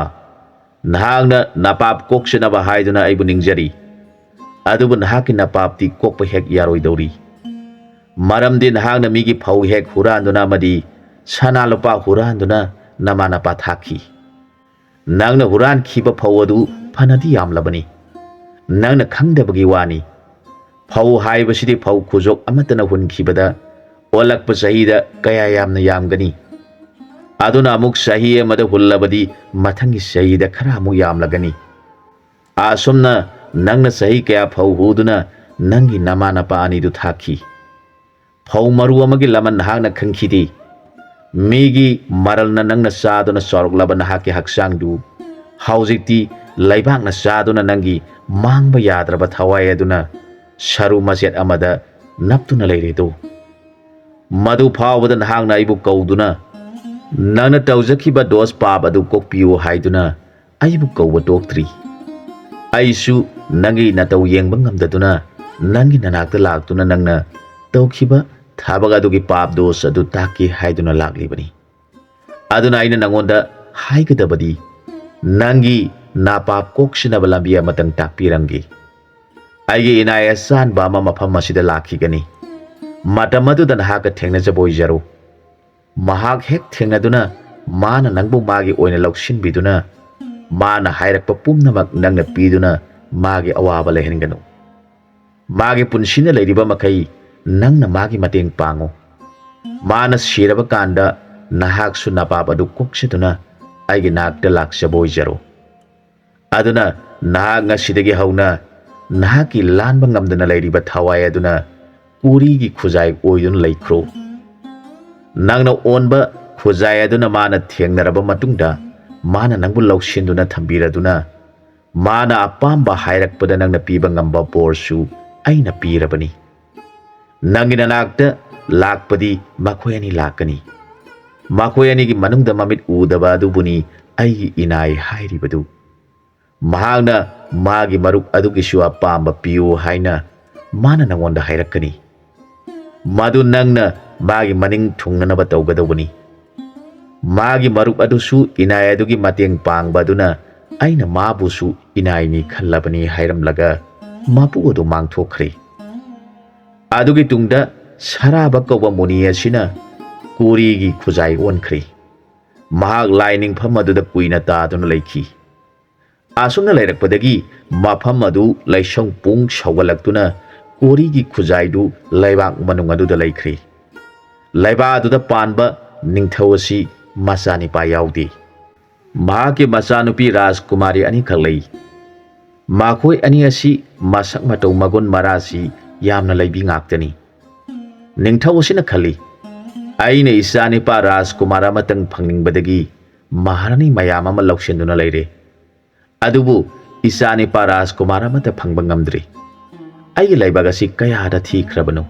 ꯅꯍꯥꯛꯅ ꯅꯄꯥꯞ ꯀꯣꯛꯆꯅꯕ ꯍꯥꯏꯗꯨꯅ ꯑꯩꯕꯨ ꯅꯤꯡꯖꯔꯤ꯫ ꯑꯗꯨꯕꯨ ꯅꯍꯥꯛꯀꯤ ꯅꯄꯥꯞꯇꯤ ꯀꯣꯛꯄ ꯍꯦꯛ ꯌꯥꯔꯣꯏꯗꯧꯔꯤ꯫ ꯃꯔꯝꯗꯤ ꯅꯍꯥꯛꯅ ꯃꯤꯒꯤ ꯐꯧ ꯍꯦꯛ ꯍꯨꯔꯥꯟꯗꯨꯅ ꯑꯃꯗꯤ ꯁꯅꯥ ꯂꯨꯄꯥ ꯍꯨꯔꯥꯟꯗꯨꯅ ꯅꯃꯥ ꯅꯄꯥ ꯊꯥꯛꯈꯤ꯫ ꯅꯪꯅ ꯍꯨꯔꯥꯟꯈꯤꯕ ꯐꯧ ꯑꯗꯨ ꯐꯅꯗꯤ ꯌꯥꯝꯂꯕꯅꯤ꯫ ꯅꯪꯅ ꯈꯪꯗꯕꯒꯤ ꯋꯥꯅꯤ꯫ ꯐꯧ ꯍꯥꯏꯕꯁꯤꯗꯤ ꯐꯧ ꯈꯨꯖꯣꯛ ꯑꯃꯠꯇꯅ ꯍꯨꯟꯈꯤꯕꯗ ꯑꯣꯜꯂꯛꯄ ꯆꯍꯤꯗ ꯀꯌꯥ ꯌꯥꯝꯅ ꯌꯥꯝꯒꯅꯤ? ꯑꯗꯨꯅ ꯑꯃꯨꯛ ꯆꯍꯤ ꯑꯃꯗ ꯍꯨꯜꯂꯕꯗꯤ ꯃꯊꯪꯒꯤ ꯆꯍꯤꯗ ꯈꯔ ꯑꯃꯨꯛ ꯌꯥꯝꯂꯒꯅꯤ꯫ ꯑꯁꯨꯝꯅ ꯅꯪꯅ ꯆꯍꯤ ꯀꯌꯥ ꯐꯧ ꯍꯨꯗꯨꯅ ꯅꯪꯒꯤ ꯅꯃꯥ ꯅꯄꯥ ꯑꯅꯤꯗꯨ ꯊꯥꯛꯈꯤ? ꯐꯧ ꯃꯔꯨ ꯑꯃꯒꯤ ꯂꯃꯟ ꯅꯍꯥꯛꯅ ꯈꯪꯈꯤꯗꯦ꯫ ꯃꯤꯒꯤ ꯃꯔꯜꯅ ꯅꯪꯅ ꯆꯥꯗꯨꯅ ꯆꯥꯎꯔꯛꯂꯕ ꯅꯍꯥꯛꯀꯤ ꯍꯛꯆꯥꯡꯗꯨ ꯍꯧꯖꯤꯛꯇꯤ ꯂꯩꯕꯥꯛꯅ ꯆꯥꯗꯨꯅ ꯅꯪꯒꯤ ꯃꯥꯡꯕ ꯌꯥꯗ꯭ꯔꯕ ꯊꯋꯥꯏ ꯑꯗꯨꯅ ꯁꯔꯨ ꯃꯆꯦꯠ ꯑꯃꯗ ꯅꯞꯇꯨꯅ ꯂꯩꯔꯦꯗꯣ꯫ ꯃꯗꯨ ꯐꯥꯎꯕꯗ ꯅꯍꯥꯛꯅ ꯑꯩꯕꯨ ꯀꯧꯗꯨꯅ ꯅꯪꯅ ꯇꯧꯖꯈꯤꯕ ꯗꯣꯁ ꯄꯥꯞ ꯑꯗꯨ ꯀꯣꯛꯄꯤꯌꯨ ꯍꯥꯏꯗꯨꯅ ꯑꯩꯕꯨ ꯀꯧꯕ ꯇꯣꯛꯇ꯭ꯔꯤ꯫ ꯑꯩꯁꯨ ꯅꯪꯒꯤ ꯅꯇꯧ ꯌꯦꯡꯕ ꯉꯝꯗꯗꯨꯅ ꯅꯪꯒꯤ ꯅꯅꯥꯛꯇ ꯂꯥꯛꯇꯨꯅ ꯅꯪꯅ ꯇꯧꯈꯤꯕ ꯊꯕꯛ ꯑꯗꯨꯒꯤ ꯄꯥꯞ ꯗꯣꯁ ꯑꯗꯨ ꯇꯥꯛꯀꯦ ꯍꯥꯏꯗꯨꯅ ꯂꯥꯛꯂꯤꯕꯅꯤ꯫ ꯑꯗꯨꯅ ꯑꯩꯅ ꯅꯪꯉꯣꯟꯗ ꯍꯥꯏꯒꯗꯕꯗꯤ, ꯅꯪꯒꯤ ꯅꯥꯄꯥꯞ ꯀꯣꯛꯁꯤꯟꯅꯕ ꯂꯝꯕꯤ ꯑꯃꯇꯪ ꯇꯥꯛꯄꯤꯔꯝꯒꯦ꯫ ꯑꯩꯒꯤ ꯏꯅꯥꯏ ꯑꯆꯥꯟꯕ ꯑꯃ ꯃꯐꯝ ꯑꯁꯤꯗ ꯂꯥꯛꯈꯤꯒꯅꯤ꯫ ꯃꯇꯝ ꯑꯗꯨꯗ ꯅꯍꯥꯛꯀ ꯊꯦꯡꯅꯖꯕ ꯑꯣꯏꯖꯔꯣ꯫ ꯃꯍꯥꯛ ꯍꯦꯛ ꯊꯦꯡꯅꯗꯨꯅ ꯃꯥꯅ ꯅꯪꯕꯨ ꯃꯥꯒꯤ ꯑꯣꯏꯅ ꯂꯧꯁꯤꯟꯕꯤꯗꯨꯅ ꯃꯥꯅ ꯍꯥꯏꯔꯛꯄ ꯄꯨꯝꯅꯃꯛ ꯅꯪꯅ ꯄꯤꯗꯨꯅ ꯃꯥꯒꯤ ꯑꯋꯥꯕ ꯂꯩꯍꯟꯒꯅꯨ꯫ ꯃꯥꯒꯤ ꯄꯨꯟꯁꯤꯅ ꯂꯩꯔꯤꯕ ꯃꯈꯩ ꯅꯪꯅ ꯃꯥꯒꯤ ꯃꯇꯦꯡ ꯄꯥꯡꯉꯨ꯫ ꯃꯥꯅ ꯁꯤꯔꯕ ꯀꯥꯟꯗ ꯅꯍꯥꯛꯁꯨ ꯅꯄꯥꯞ ꯑꯗꯨ ꯀꯣꯛꯁꯤꯗꯨꯅ ꯑꯩꯒꯤ ꯅꯥꯛꯇ ꯂꯥꯛꯆꯕ ꯑꯣꯏꯖꯔꯣ꯫ ꯑꯗꯨꯅ ꯅꯍꯥꯛ ꯉꯁꯤꯗꯒꯤ ꯍꯧꯅ ꯅꯍꯥꯛꯀꯤ ꯂꯥꯟꯕ ꯉꯝꯗꯅ ꯂꯩꯔꯤꯕ ꯊꯋꯥꯏ ꯑꯗꯨꯅ ꯀꯨꯔꯤꯒꯤ ꯈꯨꯖꯥꯏ ꯑꯣꯏꯗꯨꯅ ꯂꯩꯈ꯭ꯔꯣ꯫ ꯅꯪꯅ ꯑꯣꯟꯕ ꯈꯨꯖꯥꯏ ꯑꯗꯨꯅ ꯃꯥꯅ ꯊꯦꯡꯅꯔꯕ ꯃꯇꯨꯡꯗ ꯃꯥꯅ ꯅꯪꯕꯨ ꯂꯧꯁꯤꯟꯗꯨꯅ ꯊꯝꯕꯤꯔꯗꯨꯅ ꯃꯥꯅ ꯑꯄꯥꯝꯕ ꯍꯥꯏꯔꯛꯄꯗ ꯅꯪꯅ ꯄꯤꯕ ꯉꯝꯕ ꯕꯣꯔꯁꯨ ꯑꯩꯅ ꯄꯤꯔꯕꯅꯤ꯫ ꯅꯪꯒꯤ ꯅꯅꯥꯛꯇ ꯂꯥꯛꯄꯗꯤ ꯃꯈꯣꯏ ꯑꯅꯤ ꯂꯥꯛꯀꯅꯤ꯫ ꯃꯈꯣꯏ ꯑꯅꯤꯒꯤ ꯃꯅꯨꯡꯗ ꯃꯃꯤꯠ ꯎꯗꯕ ꯑꯗꯨꯕꯨꯅꯤ ꯑꯩꯒꯤ ꯏꯅꯥꯏ ꯍꯥꯏꯔꯤꯕꯗꯨ꯫ ꯃꯍꯥꯛꯅ ꯃꯥꯒꯤ ꯃꯔꯨꯞ ꯑꯗꯨꯒꯤꯁꯨ ꯑꯄꯥꯝꯕ ꯄꯤꯌꯨ ꯍꯥꯏꯅ ꯃꯥꯅ ꯅꯪꯉꯣꯟꯗ ꯍꯥꯏꯔꯛꯀꯅꯤ꯫ ꯃꯗꯨ ꯅꯪꯅ ꯃꯥꯒꯤ ꯃꯅꯤꯡ ꯊꯨꯡꯅꯅꯕ ꯇꯧꯒꯗꯧꯕꯅꯤ꯫ ꯃꯥꯒꯤ ꯃꯔꯨꯞ ꯑꯗꯨꯁꯨ ꯏꯅꯥꯏ ꯑꯗꯨꯒꯤ ꯃꯇꯦꯡ ꯄꯥꯡꯕ ꯑꯗꯨꯅ ꯑꯩꯅ ꯃꯥꯕꯨꯁꯨ ꯏꯅꯥꯏꯅꯤ ꯈꯜꯂꯕꯅꯤ ꯍꯥꯏꯔꯝꯂꯒ ꯃꯄꯨ ꯑꯗꯨ ꯃꯥꯡꯊꯣꯛꯈ꯭ꯔꯦ꯫ ꯑꯗꯨꯒꯤ ꯇꯨꯡꯗ ꯁꯔꯥꯕ ꯀꯧꯕ ꯃꯨꯅꯤ ꯑꯁꯤꯅ ꯀꯨꯔꯤꯒꯤ ꯈꯨꯖꯥꯏ ꯑꯣꯟꯈ꯭ꯔꯦ꯫ ꯃꯍꯥꯛ ꯂꯥꯏ ꯅꯤꯡꯐꯝ ꯑꯗꯨꯗ ꯀꯨꯏꯅ ꯇꯥꯗꯨꯅ ꯂꯩꯈꯤ꯫ ꯑꯁꯨꯝꯅ ꯂꯩꯔꯛꯄꯗꯒꯤ ꯃꯐꯝ ꯑꯗꯨ ꯂꯩꯁꯪ ꯄꯨꯡ ꯁꯧꯒꯠꯂꯛꯇꯨꯅ ꯀꯣꯔꯤꯒꯤ ꯈꯨꯖꯥꯏꯗꯨ ꯂꯩꯕꯥꯛ ꯃꯅꯨꯡ ꯑꯗꯨꯗ ꯂꯩꯈ꯭ꯔꯦ꯫ ꯂꯩꯕꯥꯛ ꯑꯗꯨꯗ ꯄꯥꯟꯕ ꯅꯤꯡꯊꯧ ꯑꯁꯤ ꯃꯆꯥꯅꯤꯄꯥ ꯌꯥꯎꯗꯦ꯫ ꯃꯍꯥꯛꯀꯤ ꯃꯆꯥꯅꯨꯄꯤ ꯔꯥꯖꯀꯨꯃꯥꯔꯤ ꯑꯅꯤꯈꯛ ꯂꯩ꯫ ꯃꯈꯣꯏ ꯑꯅꯤ ꯑꯁꯤ ꯃꯁꯛ ꯃꯇꯧ ꯃꯒꯨꯟ ꯃꯔꯥꯁꯤ ꯌꯥꯝꯅ ꯂꯩꯕꯤ ꯉꯥꯛꯇꯅꯤ꯫ ꯅꯤꯡꯊꯧ ꯑꯁꯤꯅ ꯈꯜꯂꯤ, "ꯑꯩꯅ ꯏꯆꯥꯅꯤꯄꯥ ꯔꯥꯖꯀꯨꯃꯥꯔ ꯑꯃꯇꯪ ꯐꯪꯅꯤꯡꯕꯗꯒꯤ ꯃꯍꯥꯔꯥꯅꯤ ꯃꯌꯥꯝ ꯑꯃ ꯂꯧꯁꯤꯟꯗꯨꯅ ꯂꯩꯔꯦ꯫ ꯑꯗꯨꯕꯨ ꯏꯆꯥꯅꯤꯄꯥ ꯔꯥꯖꯀꯨꯃꯥꯔ ꯑꯃꯠꯇ ꯐꯪꯕ ꯉꯝꯗ꯭ꯔꯤ꯫ ꯑꯩꯒꯤ ꯂꯩꯕꯥꯛ ꯑꯁꯤ ꯀꯌꯥꯗ ꯊꯤꯈ꯭ꯔꯕꯅꯣ?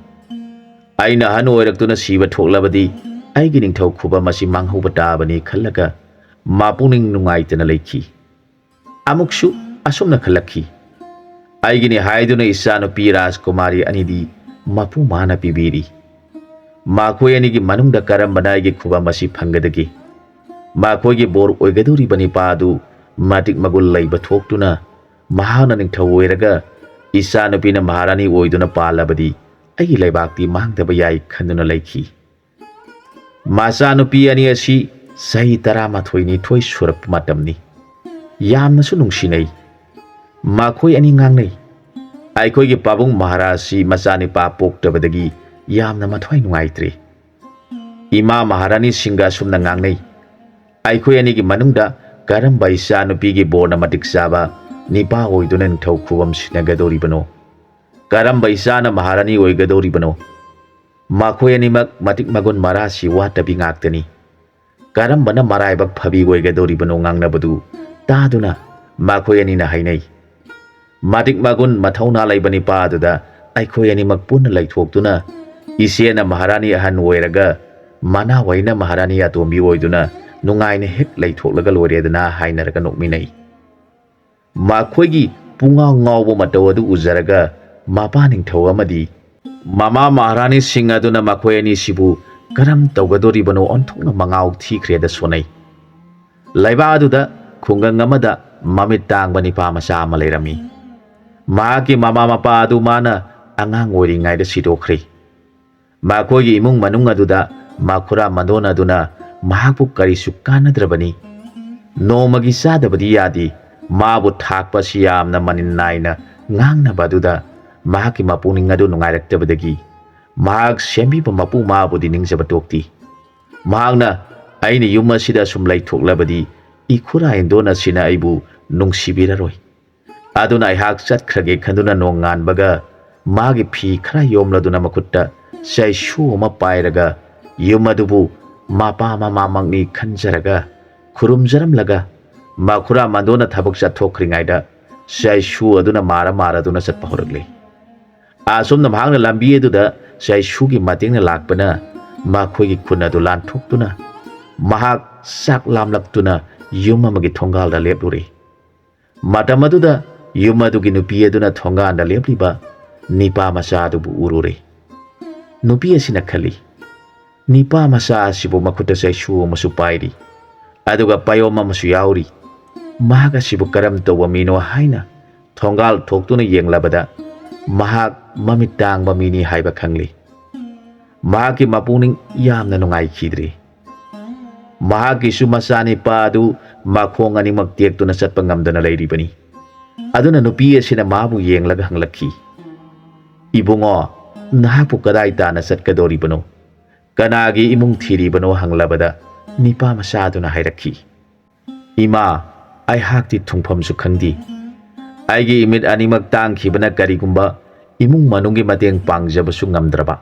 ꯑꯩꯅ ꯑꯍꯟ ꯑꯣꯏꯔꯛꯇꯨꯅ ꯁꯤꯕ ꯊꯣꯛꯂꯕꯗꯤ ꯑꯩꯒꯤ ꯅꯤꯡꯊꯧ ꯈꯨꯕꯝ ꯑꯁꯤ ꯃꯥꯡꯍꯧꯕ ꯇꯥꯕꯅꯤ" ꯈꯜꯂꯒ ꯃꯄꯨꯛꯅꯤꯡ ꯅꯨꯡꯉꯥꯏꯇꯅ ꯂꯩꯈꯤ꯫ ꯑꯃꯨꯛꯁꯨ ꯑꯁꯨꯝꯅ ꯈꯜꯂꯛꯈꯤ, "ꯑꯩꯒꯤꯅꯤ ꯍꯥꯏꯗꯨꯅ ꯏꯆꯥꯅꯨꯄꯤ ꯔꯥꯖꯀꯨꯃꯥꯔꯤ ꯑꯅꯤꯗꯤ ꯃꯄꯨ ꯃꯥꯅ ꯄꯤꯕꯤꯔꯤ꯫ ꯃꯈꯣꯏ ꯑꯅꯤꯒꯤ ꯃꯅꯨꯡꯗ ꯀꯔꯝꯕꯅ ꯑꯩꯒꯤ ꯈꯨꯕꯝ ꯑꯁꯤ ꯐꯪꯒꯗꯒꯦ? ꯃꯈꯣꯏꯒꯤ ꯕꯣꯔ ꯑꯣꯏꯒꯗꯧꯔꯤꯕ ꯅꯤꯄꯥ ꯑꯗꯨ ꯃꯇꯤꯛ ꯃꯒꯨꯟ ꯂꯩꯕ ꯊꯣꯛꯇꯨꯅ ꯃꯍꯥꯛꯅ ꯅꯤꯡꯊꯧ ꯑꯣꯏꯔꯒ ꯏꯆꯥꯅꯨꯄꯤꯅ ꯃꯍꯥꯔꯥꯅꯤ ꯑꯣꯏꯗꯨꯅ ꯄꯥꯜꯂꯕꯗꯤ ꯑꯩꯒꯤ ꯂꯩꯕꯥꯛꯇꯤ ꯃꯥꯡꯗꯕ ꯌꯥꯏ" ꯈꯟꯗꯨꯅ ꯂꯩꯈꯤ꯫ ꯃꯆꯥꯅꯨꯄꯤ ꯑꯅꯤ ꯑꯁꯤ ꯆꯍꯤ ꯇꯔꯥꯃꯥꯊꯣꯏ ꯅꯤꯊꯣꯏ ꯁꯨꯔꯛꯄ ꯃꯇꯝꯅꯤ꯫ ꯌꯥꯝꯅꯁꯨ ꯅꯨꯡꯁꯤꯅꯩ꯫ ꯃꯈꯣꯏ ꯑꯅꯤ ꯉꯥꯡꯅꯩ, "ꯑꯩꯈꯣꯏꯒꯤ ꯄꯥꯕꯨꯡ ꯃꯍꯥꯔꯥꯖꯁꯤ ꯃꯆꯥꯅꯤꯄꯥ ꯄꯣꯛꯇꯕꯗꯒꯤ ꯌꯥꯝꯅ ꯃꯊ꯭ꯋꯥꯏ ꯅꯨꯡꯉꯥꯏꯇ꯭ꯔꯦ꯫ ꯏꯃꯥ ꯃꯍꯥꯔꯥꯅꯤ ꯁꯤꯡꯒ ꯑꯁꯨꯝꯅ ꯉꯥꯡꯅꯩ, 'ꯑꯩꯈꯣꯏ ꯑꯅꯤꯒꯤ ꯃꯅꯨꯡꯗ ꯀꯔꯝꯕ ꯏꯆꯥꯅꯨꯄꯤꯒꯤ ꯕꯣꯔꯅ ꯃꯇꯤꯛ ꯆꯥꯕ ꯅꯤꯄꯥ ꯑꯣꯏꯗꯨꯅ ꯅꯤꯡꯊꯧ ꯈꯨꯕꯝ ꯁꯤꯟꯅꯒꯗꯧꯔꯤꯕꯅꯣ? ꯀꯔꯝꯕ ꯏꯆꯥꯅ ꯃꯍꯥꯔꯥꯅꯤ ꯑꯣꯏꯒꯗꯧꯔꯤꯕꯅꯣ? ꯃꯈꯣꯏ ꯑꯅꯤꯃꯛ ꯃꯇꯤꯛ ꯃꯒꯨꯟ ꯃꯔꯥꯁꯤ ꯋꯥꯠꯇꯕꯤ ꯉꯥꯛꯇꯅꯤ꯫ ꯀꯔꯝꯕꯅ ꯃꯔꯥꯏꯕꯛ ꯐꯕꯤ ꯑꯣꯏꯒꯗꯧꯔꯤꯕꯅꯣ?' ꯉꯥꯡꯅꯕꯗꯨ ꯇꯥꯗꯨꯅ ꯃꯈꯣꯏ ꯑꯅꯤꯅ ꯍꯥꯏꯅꯩ, "ꯃꯇꯤꯛ ꯃꯒꯨꯟ ꯃꯊꯧꯅꯥ ꯂꯩꯕ ꯅꯤꯄꯥ ꯑꯗꯨꯗ ꯑꯩꯈꯣꯏ ꯑꯅꯤꯃꯛ ꯄꯨꯟꯅ ꯂꯩꯊꯣꯛꯇꯨꯅ ꯏꯆꯦꯅ ꯃꯍꯥꯔꯥꯅꯤ ꯑꯍꯟ ꯑꯣꯏꯔꯒ ꯃꯅꯥꯎ ꯑꯩꯅ ꯃꯍꯥꯔꯥꯅꯤ ꯑꯇꯣꯝꯕꯤ ꯑꯣꯏꯗꯨꯅ ꯅꯨꯡꯉꯥꯏꯅ ꯍꯦꯛ ꯂꯩꯊꯣꯛꯂꯒ ꯂꯣꯏꯔꯦꯗꯅ" ꯍꯥꯏꯅꯔꯒ ꯅꯣꯛꯃꯤꯟꯅꯩ꯫ ꯃꯈꯣꯏꯒꯤ ꯄꯨꯡꯉꯥꯎ ꯉꯥꯎꯕ ꯃꯇꯧ ꯑꯗꯨ ꯎꯖꯔꯒ ꯃꯄꯥ ꯅꯤꯡꯊꯧ ꯑꯃꯗꯤ ꯃꯃꯥ ꯃꯍꯥꯔꯥꯅꯤꯁꯤꯡ ꯑꯗꯨꯅ ꯃꯈꯣꯏ ꯑꯅꯤꯁꯤꯕꯨ ꯀꯔꯝ ꯇꯧꯒꯗꯧꯔꯤꯕꯅꯣ ꯑꯣꯟꯊꯣꯛꯅ ꯃꯉꯥꯎ ꯊꯤꯈ꯭ꯔꯦꯗ ꯁꯣꯟꯅꯩ꯫ ꯂꯩꯕꯥꯛ ꯑꯗꯨꯗ ꯈꯨꯡꯒꯪ ꯑꯃꯗ ꯃꯃꯤꯠ ꯇꯥꯡꯕ ꯅꯤꯄꯥ ꯃꯆꯥ ꯑꯃ ꯂꯩꯔꯝꯃꯤ꯫ ꯃꯍꯥꯛꯀꯤ ꯃꯃꯥ ꯃꯄꯥ ꯑꯗꯨ ꯃꯥꯅ ꯑꯉꯥꯡ ꯑꯣꯏꯔꯤꯉꯩꯗ ꯁꯤꯗꯣꯛꯈ꯭ꯔꯦ꯫ ꯃꯈꯣꯏꯒꯤ ꯏꯃꯨꯡ ꯃꯅꯨꯡ ꯑꯗꯨꯗ ꯃꯈꯨꯔꯥ ꯃꯗꯣꯟ ꯑꯗꯨꯅ ꯃꯍꯥꯛꯄꯨ ꯀꯔꯤꯁꯨ ꯀꯥꯟꯅꯗ꯭ꯔꯕꯅꯤ꯫ ꯅꯣꯡꯃꯒꯤ ꯆꯥꯗꯕꯗꯤ ꯌꯥꯗꯦ꯫ ꯃꯥꯕꯨ ꯊꯥꯛꯄ ꯑꯁꯤ ꯌꯥꯝꯅ ꯃꯅꯤꯟ ꯅꯥꯏꯅ ꯉꯥꯡꯅꯕ ꯑꯗꯨꯗ ꯃꯍꯥꯛꯀꯤ ꯃꯄꯨꯛꯅꯤꯡ ꯑꯗꯨ ꯅꯨꯡꯉꯥꯏꯔꯛꯇꯕꯗꯒꯤ ꯃꯍꯥꯛ ꯁꯦꯝꯕꯤꯕ ꯃꯄꯨ ꯃꯥꯕꯨꯗꯤ ꯅꯤꯡꯖꯕ ꯇꯣꯛꯇꯦ꯫ ꯃꯍꯥꯛꯅ "ꯑꯩꯅ ꯌꯨꯝ ꯑꯁꯤꯗ ꯑꯁꯨꯝ ꯂꯩꯊꯣꯛꯂꯕꯗꯤ ꯏꯈꯨꯔꯥ ꯏꯟꯗꯣꯟ ꯑꯁꯤꯅ ꯑꯩꯕꯨ ꯅꯨꯡꯁꯤꯕꯤꯔꯔꯣꯏ꯫ ꯑꯗꯨꯅ ꯑꯩꯍꯥꯛ ꯆꯠꯈ꯭ꯔꯒꯦ" ꯈꯟꯗꯨꯅ ꯅꯣꯡꯉꯥꯟꯕꯒ ꯃꯥꯒꯤ ꯐꯤ ꯈꯔ ꯌꯣꯝꯂꯗꯨꯅ ꯃꯈꯨꯠꯇ ꯆꯩꯁꯨ ꯑꯃ ꯄꯥꯏꯔꯒ ꯌꯨꯝ ꯑꯗꯨꯕꯨ ꯃꯄꯥ ꯃꯃꯥꯃꯛꯅꯤ ꯈꯟꯖꯔꯒ ꯈꯨꯔꯨꯝꯖꯔꯝꯂꯒ ꯃꯈꯨꯔꯥ ꯃꯟꯗꯣꯟꯅ ꯊꯕꯛ ꯆꯠꯊꯣꯛꯈ꯭ꯔꯤꯉꯩꯗ ꯆꯩꯁꯨ ꯑꯗꯨꯅ ꯃꯥꯔ ꯃꯥꯔꯗꯨꯅ ꯆꯠꯄ ꯍꯧꯔꯛꯂꯦ꯫ ꯑꯁꯨꯝꯅ ꯃꯍꯥꯛꯅ ꯂꯝꯕꯤ ꯑꯗꯨꯗ ꯆꯩꯁꯨꯒꯤ ꯃꯇꯦꯡꯅ ꯂꯥꯛꯄꯅ ꯃꯈꯣꯏꯒꯤ ꯈꯨꯟ ꯑꯗꯨ ꯂꯥꯟꯊꯣꯛꯇꯨꯅ ꯃꯍꯥꯛ ꯆꯥꯛ ꯂꯥꯝꯂꯛꯇꯨꯅ ꯌꯨꯝ ꯑꯃꯒꯤ ꯊꯣꯡꯒꯥꯜꯗ ꯂꯦꯞꯂꯨꯔꯦ꯫ ꯃꯇꯝ ꯑꯗꯨꯗ ꯌꯨꯝ ꯑꯗꯨꯒꯤ ꯅꯨꯄꯤ ꯑꯗꯨꯅ ꯊꯣꯡꯒꯥꯟꯗ ꯂꯦꯞꯂꯤꯕ ꯅꯤꯄꯥ ꯃꯆꯥ ꯑꯗꯨꯕꯨ ꯎꯔꯨꯔꯦ꯫ ꯅꯨꯄꯤ ꯑꯁꯤꯅ ꯈꯜꯂꯤ, "ꯅꯤꯄꯥ ꯃꯆꯥ ꯑꯁꯤꯕꯨ ꯃꯈꯨꯠꯇ ꯆꯩꯁꯨ ꯑꯃꯁꯨ ꯄꯥꯏꯔꯤ, ꯑꯗꯨꯒ ꯄꯥꯌꯣꯝ ꯑꯃꯁꯨ ꯌꯥꯎꯔꯤ꯫ ꯃꯍꯥꯛ ꯑꯁꯤꯕꯨ ꯀꯔꯝ ꯇꯧꯕ ꯃꯤꯅꯣ?" ꯍꯥꯏꯅ ꯊꯣꯡꯒꯥꯜ ꯊꯣꯛꯇꯨꯅ ꯌꯦꯡꯂꯕꯗ ꯃꯍꯥꯛ ꯃꯃꯤꯠ ꯇꯥꯡꯕ ꯃꯤꯅꯤ ꯍꯥꯏꯕ ꯈꯪꯂꯤ꯫ ꯃꯍꯥꯛꯀꯤ ꯃꯄꯨꯛꯅꯤꯡ ꯌꯥꯝꯅ ꯅꯨꯡꯉꯥꯏꯈꯤꯗ꯭ꯔꯦ꯫ ꯃꯍꯥꯛꯀꯤꯁꯨ ꯃꯆꯥꯅꯤꯄꯥ ꯑꯗꯨ ꯃꯈꯣꯡ ꯑꯅꯤꯃꯛ ꯇꯦꯛꯇꯨꯅ ꯆꯠꯄ ꯉꯝꯗꯅ ꯂꯩꯔꯤꯕꯅꯤ꯫ ꯑꯗꯨꯅ ꯅꯨꯄꯤ ꯑꯁꯤꯅ ꯃꯥꯕꯨ ꯌꯦꯡꯂꯒ ꯍꯪꯂꯛꯈꯤ, "ꯏꯕꯨꯡꯉꯣ, ꯅꯍꯥꯛꯄꯨ ꯀꯗꯥꯏ ꯇꯥꯟꯅ ꯆꯠꯀꯗꯧꯔꯤꯕꯅꯣ? ꯀꯅꯥꯒꯤ ꯏꯃꯨꯡ ꯊꯤꯔꯤꯕꯅꯣ?" ꯍꯪꯂꯕꯗ ꯅꯤꯄꯥ ꯃꯆꯥ ꯑꯗꯨꯅ ꯍꯥꯏꯔꯛꯈꯤ, "ꯏꯃꯥ, ꯑꯩꯍꯥꯛꯇꯤ ꯊꯨꯡꯐꯝꯁꯨ ꯈꯪꯗꯦ꯫ ꯑꯩꯒꯤ ꯏꯃꯤꯠ ꯑꯅꯤꯃꯛ ꯇꯥꯡꯈꯤꯕꯅ ꯀꯔꯤꯒꯨꯝꯕ ꯏꯃꯨꯡ ꯃꯅꯨꯡꯒꯤ ꯃꯇꯦꯡ ꯄꯥꯡꯖꯕꯁꯨ ꯉꯝꯗ꯭ꯔꯕ꯫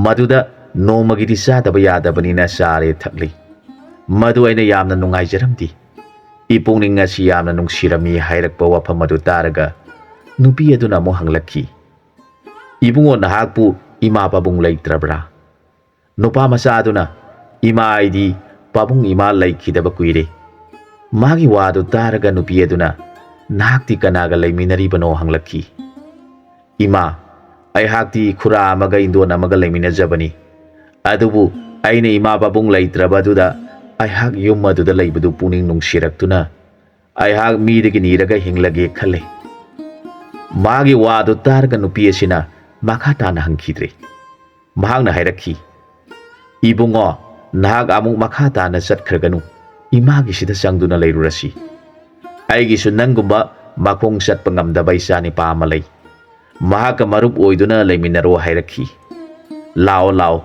ꯃꯗꯨꯗ ꯅꯣꯡꯃꯒꯤꯗꯤ ꯆꯥꯗꯕ ꯌꯥꯗꯕꯅꯤꯅ ꯆꯥꯔꯦ ꯊꯛꯂꯤ꯫ ꯃꯗꯨ ꯑꯩꯅ ꯌꯥꯝꯅ ꯅꯨꯡꯉꯥꯏꯖꯔꯝꯗꯦ꯫ ꯏꯄꯨꯛꯅꯤꯡ ꯑꯁꯤ ꯌꯥꯝꯅ ꯅꯨꯡꯁꯤꯔꯝꯃꯤ" ꯍꯥꯏꯔꯛꯄ ꯋꯥꯐꯝ ꯑꯗꯨ ꯇꯥꯔꯒ ꯅꯨꯄꯤ ꯑꯗꯨꯅ ꯑꯃꯨꯛ ꯍꯪꯂꯛꯈꯤ, "ꯏꯕꯨꯡꯉꯣ, ꯅꯍꯥꯛꯄꯨ ꯏꯃꯥ ꯄꯥꯕꯨꯡ ꯂꯩꯇ꯭ꯔꯕ꯭ꯔꯥ?" ꯅꯨꯄꯥ ꯃꯆꯥ ꯑꯗꯨꯅ, "ꯏꯃꯥ, ꯑꯩꯗꯤ ꯄꯥꯕꯨꯡ ꯏꯃꯥ ꯂꯩꯈꯤꯗꯕ ꯀꯨꯏꯔꯦ꯫" ꯃꯥꯒꯤ ꯋꯥꯗꯨ ꯇꯥꯔꯒ ꯅꯨꯄꯤ ꯑꯗꯨꯅ, "ꯅꯍꯥꯛꯇꯤ ꯀꯅꯥꯒ ꯂꯩꯃꯤꯟꯅꯔꯤꯕꯅꯣ?" ꯍꯪꯂꯛꯈꯤ꯫ "ꯏꯃꯥ, ꯑꯩꯍꯥꯛꯇꯤ ꯈꯨꯔꯥ ꯑꯃꯒ ꯏꯟꯗꯣꯟ ꯑꯃꯒ ꯂꯩꯃꯤꯟꯅꯖꯕꯅꯤ꯫ ꯑꯗꯨꯕꯨ ꯑꯩꯅ ꯏꯃꯥ ꯄꯥꯕꯨꯡ ꯂꯩꯇ꯭ꯔꯕ ꯑꯗꯨꯗ ꯑꯩꯍꯥꯛ ꯌꯨꯝ ꯑꯗꯨꯗ ꯂꯩꯕꯗꯨ ꯄꯨꯛꯅꯤꯡ ꯅꯨꯡꯁꯤꯔꯛꯇꯨꯅ ꯑꯩꯍꯥꯛ ꯃꯤꯗꯒꯤ ꯅꯤꯔꯒ ꯍꯤꯡꯂꯒꯦ ꯈꯜꯂꯦ꯫" ꯃꯥꯒꯤ ꯋꯥꯗꯨ ꯇꯥꯔꯒ ꯅꯨꯄꯤ ꯑꯁꯤꯅ ꯃꯈꯥ ꯇꯥꯅ ꯍꯪꯈꯤꯗ꯭ꯔꯦ꯫ ꯃꯍꯥꯛꯅ ꯍꯥꯏꯔꯛꯈꯤ, "ꯏꯕꯨꯡꯉꯣ, ꯅꯍꯥꯛ ꯑꯃꯨꯛ ꯃꯈꯥ ꯇꯥꯅ ꯆꯠꯈ꯭ꯔꯒꯅꯨ, ꯏꯃꯥꯒꯤꯁꯤꯗ ꯆꯪꯗꯨꯅ ꯂꯩꯔꯨꯔꯁꯤ꯫ ꯑꯩꯒꯤꯁꯨ ꯅꯪꯒꯨꯝꯕ ꯃꯈꯣꯡ ꯆꯠꯄ ꯉꯝꯗꯕ ꯏꯆꯥ ꯅꯤꯄꯥ ꯑꯃ ꯂꯩ꯫ ꯃꯍꯥꯛꯀ ꯃꯔꯨꯞ ꯑꯣꯏꯗꯨꯅ ꯂꯩꯃꯤꯟꯅꯔꯣ ꯍꯥꯏꯔꯛꯈꯤ꯫ "ꯂꯥꯛꯑꯣ, ꯂꯥꯛꯑꯣ,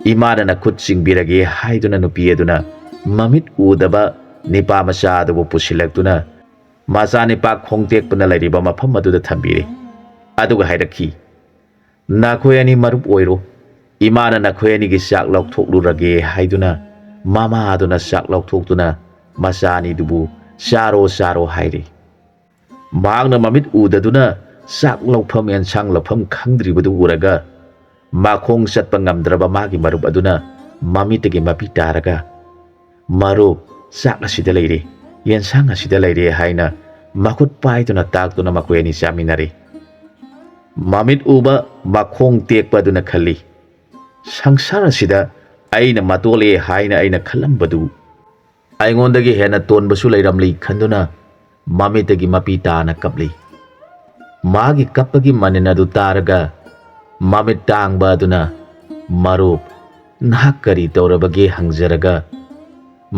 ꯏꯃꯥꯅ ꯅꯈꯨꯠ ꯆꯤꯡꯕꯤꯔꯒꯦ" ꯍꯥꯏꯗꯨꯅ ꯅꯨꯄꯤ ꯑꯗꯨꯅ ꯃꯃꯤꯠ ꯎꯗꯕ ꯅꯤꯄꯥ ꯃꯆꯥ ꯑꯗꯨꯕꯨ ꯄꯨꯁꯤꯜꯂꯛꯇꯨꯅ ꯃꯆꯥꯅꯤꯄꯥ ꯈꯣꯡ ꯇꯦꯛꯄꯅ ꯂꯩꯔꯤꯕ ꯃꯐꯝ ꯑꯗꯨꯗ ꯊꯝꯕꯤꯔꯦ꯫ ꯑꯗꯨꯒ ꯍꯥꯏꯔꯛꯈꯤ, "ꯅꯈꯣꯏ ꯑꯅꯤ ꯃꯔꯨꯞ ꯑꯣꯏꯔꯣ꯫ ꯏꯃꯥꯅ ꯅꯈꯣꯏ ꯑꯅꯤꯒꯤ ꯆꯥꯛ ꯂꯧꯊꯣꯛꯂꯨꯔꯒꯦ" ꯍꯥꯏꯗꯨꯅ ꯃꯃꯥ ꯑꯗꯨꯅ ꯆꯥꯛ ꯂꯧꯊꯣꯛꯇꯨꯅ ꯃꯆꯥ ꯑꯅꯤꯗꯨꯕꯨ "ꯆꯥꯔꯣ, ꯆꯥꯔꯣ" ꯍꯥꯏꯔꯤ꯫ ꯃꯍꯥꯛꯅ ꯃꯃꯤꯠ ꯎꯗꯗꯨꯅ ꯆꯥꯛ ꯂꯧꯐꯝ ꯑꯦꯟꯁꯥꯡ ꯂꯧꯐꯝ ꯈꯪꯗ꯭ꯔꯤꯕꯗꯨ ꯎꯔꯒ ꯃꯈꯣꯡ ꯆꯠꯄ ꯉꯝꯗ꯭ꯔꯕ ꯃꯥꯒꯤ ꯃꯔꯨꯞ ꯑꯗꯨꯅ ꯃꯃꯤꯠꯇꯒꯤ ꯃꯄꯤ ꯇꯥꯔꯒ, "ꯃꯔꯨꯞ, ꯆꯥꯛ ꯑꯁꯤꯗ ꯂꯩꯔꯦ, ꯌꯦꯟꯁꯥꯡ ꯑꯁꯤꯗ ꯂꯩꯔꯦ" ꯍꯥꯏꯅ ꯃꯈꯨꯠ ꯄꯥꯏꯗꯨꯅ ꯇꯥꯛꯇꯨꯅ ꯃꯈꯣꯏ ꯑꯅꯤ ꯆꯥꯃꯤꯟꯅꯔꯦ꯫ ꯃꯃꯤꯠ ꯎꯕ ꯃꯈꯣꯡ ꯇꯦꯛꯄ ꯑꯗꯨꯅ ꯈꯜꯂꯤ, "ꯁꯪꯁꯥꯔ ꯑꯁꯤꯗ ꯑꯩꯅ ꯃꯇꯣꯜꯂꯦ ꯍꯥꯏꯅ ꯑꯩꯅ ꯈꯜꯂꯝꯕꯗꯨ ꯑꯩꯉꯣꯟꯗꯒꯤ ꯍꯦꯟꯅ ꯇꯣꯟꯕꯁꯨ ꯂꯩꯔꯝꯂꯤ" ꯈꯟꯗꯨꯅ ꯃꯃꯤꯠꯇꯒꯤ ꯃꯄꯤ ꯇꯥꯅ ꯀꯞꯂꯤ꯫ ꯃꯥꯒꯤ ꯀꯞꯄꯒꯤ ꯃꯅꯤꯟ ꯑꯗꯨ ꯇꯥꯔꯒ ꯃꯃꯤꯠ ꯇꯥꯡꯕ ꯑꯗꯨꯅ, "ꯃꯔꯨꯞ, ꯅꯍꯥꯛ ꯀꯔꯤ ꯇꯧꯔꯕꯒꯦ?" ꯍꯪꯖꯔꯒ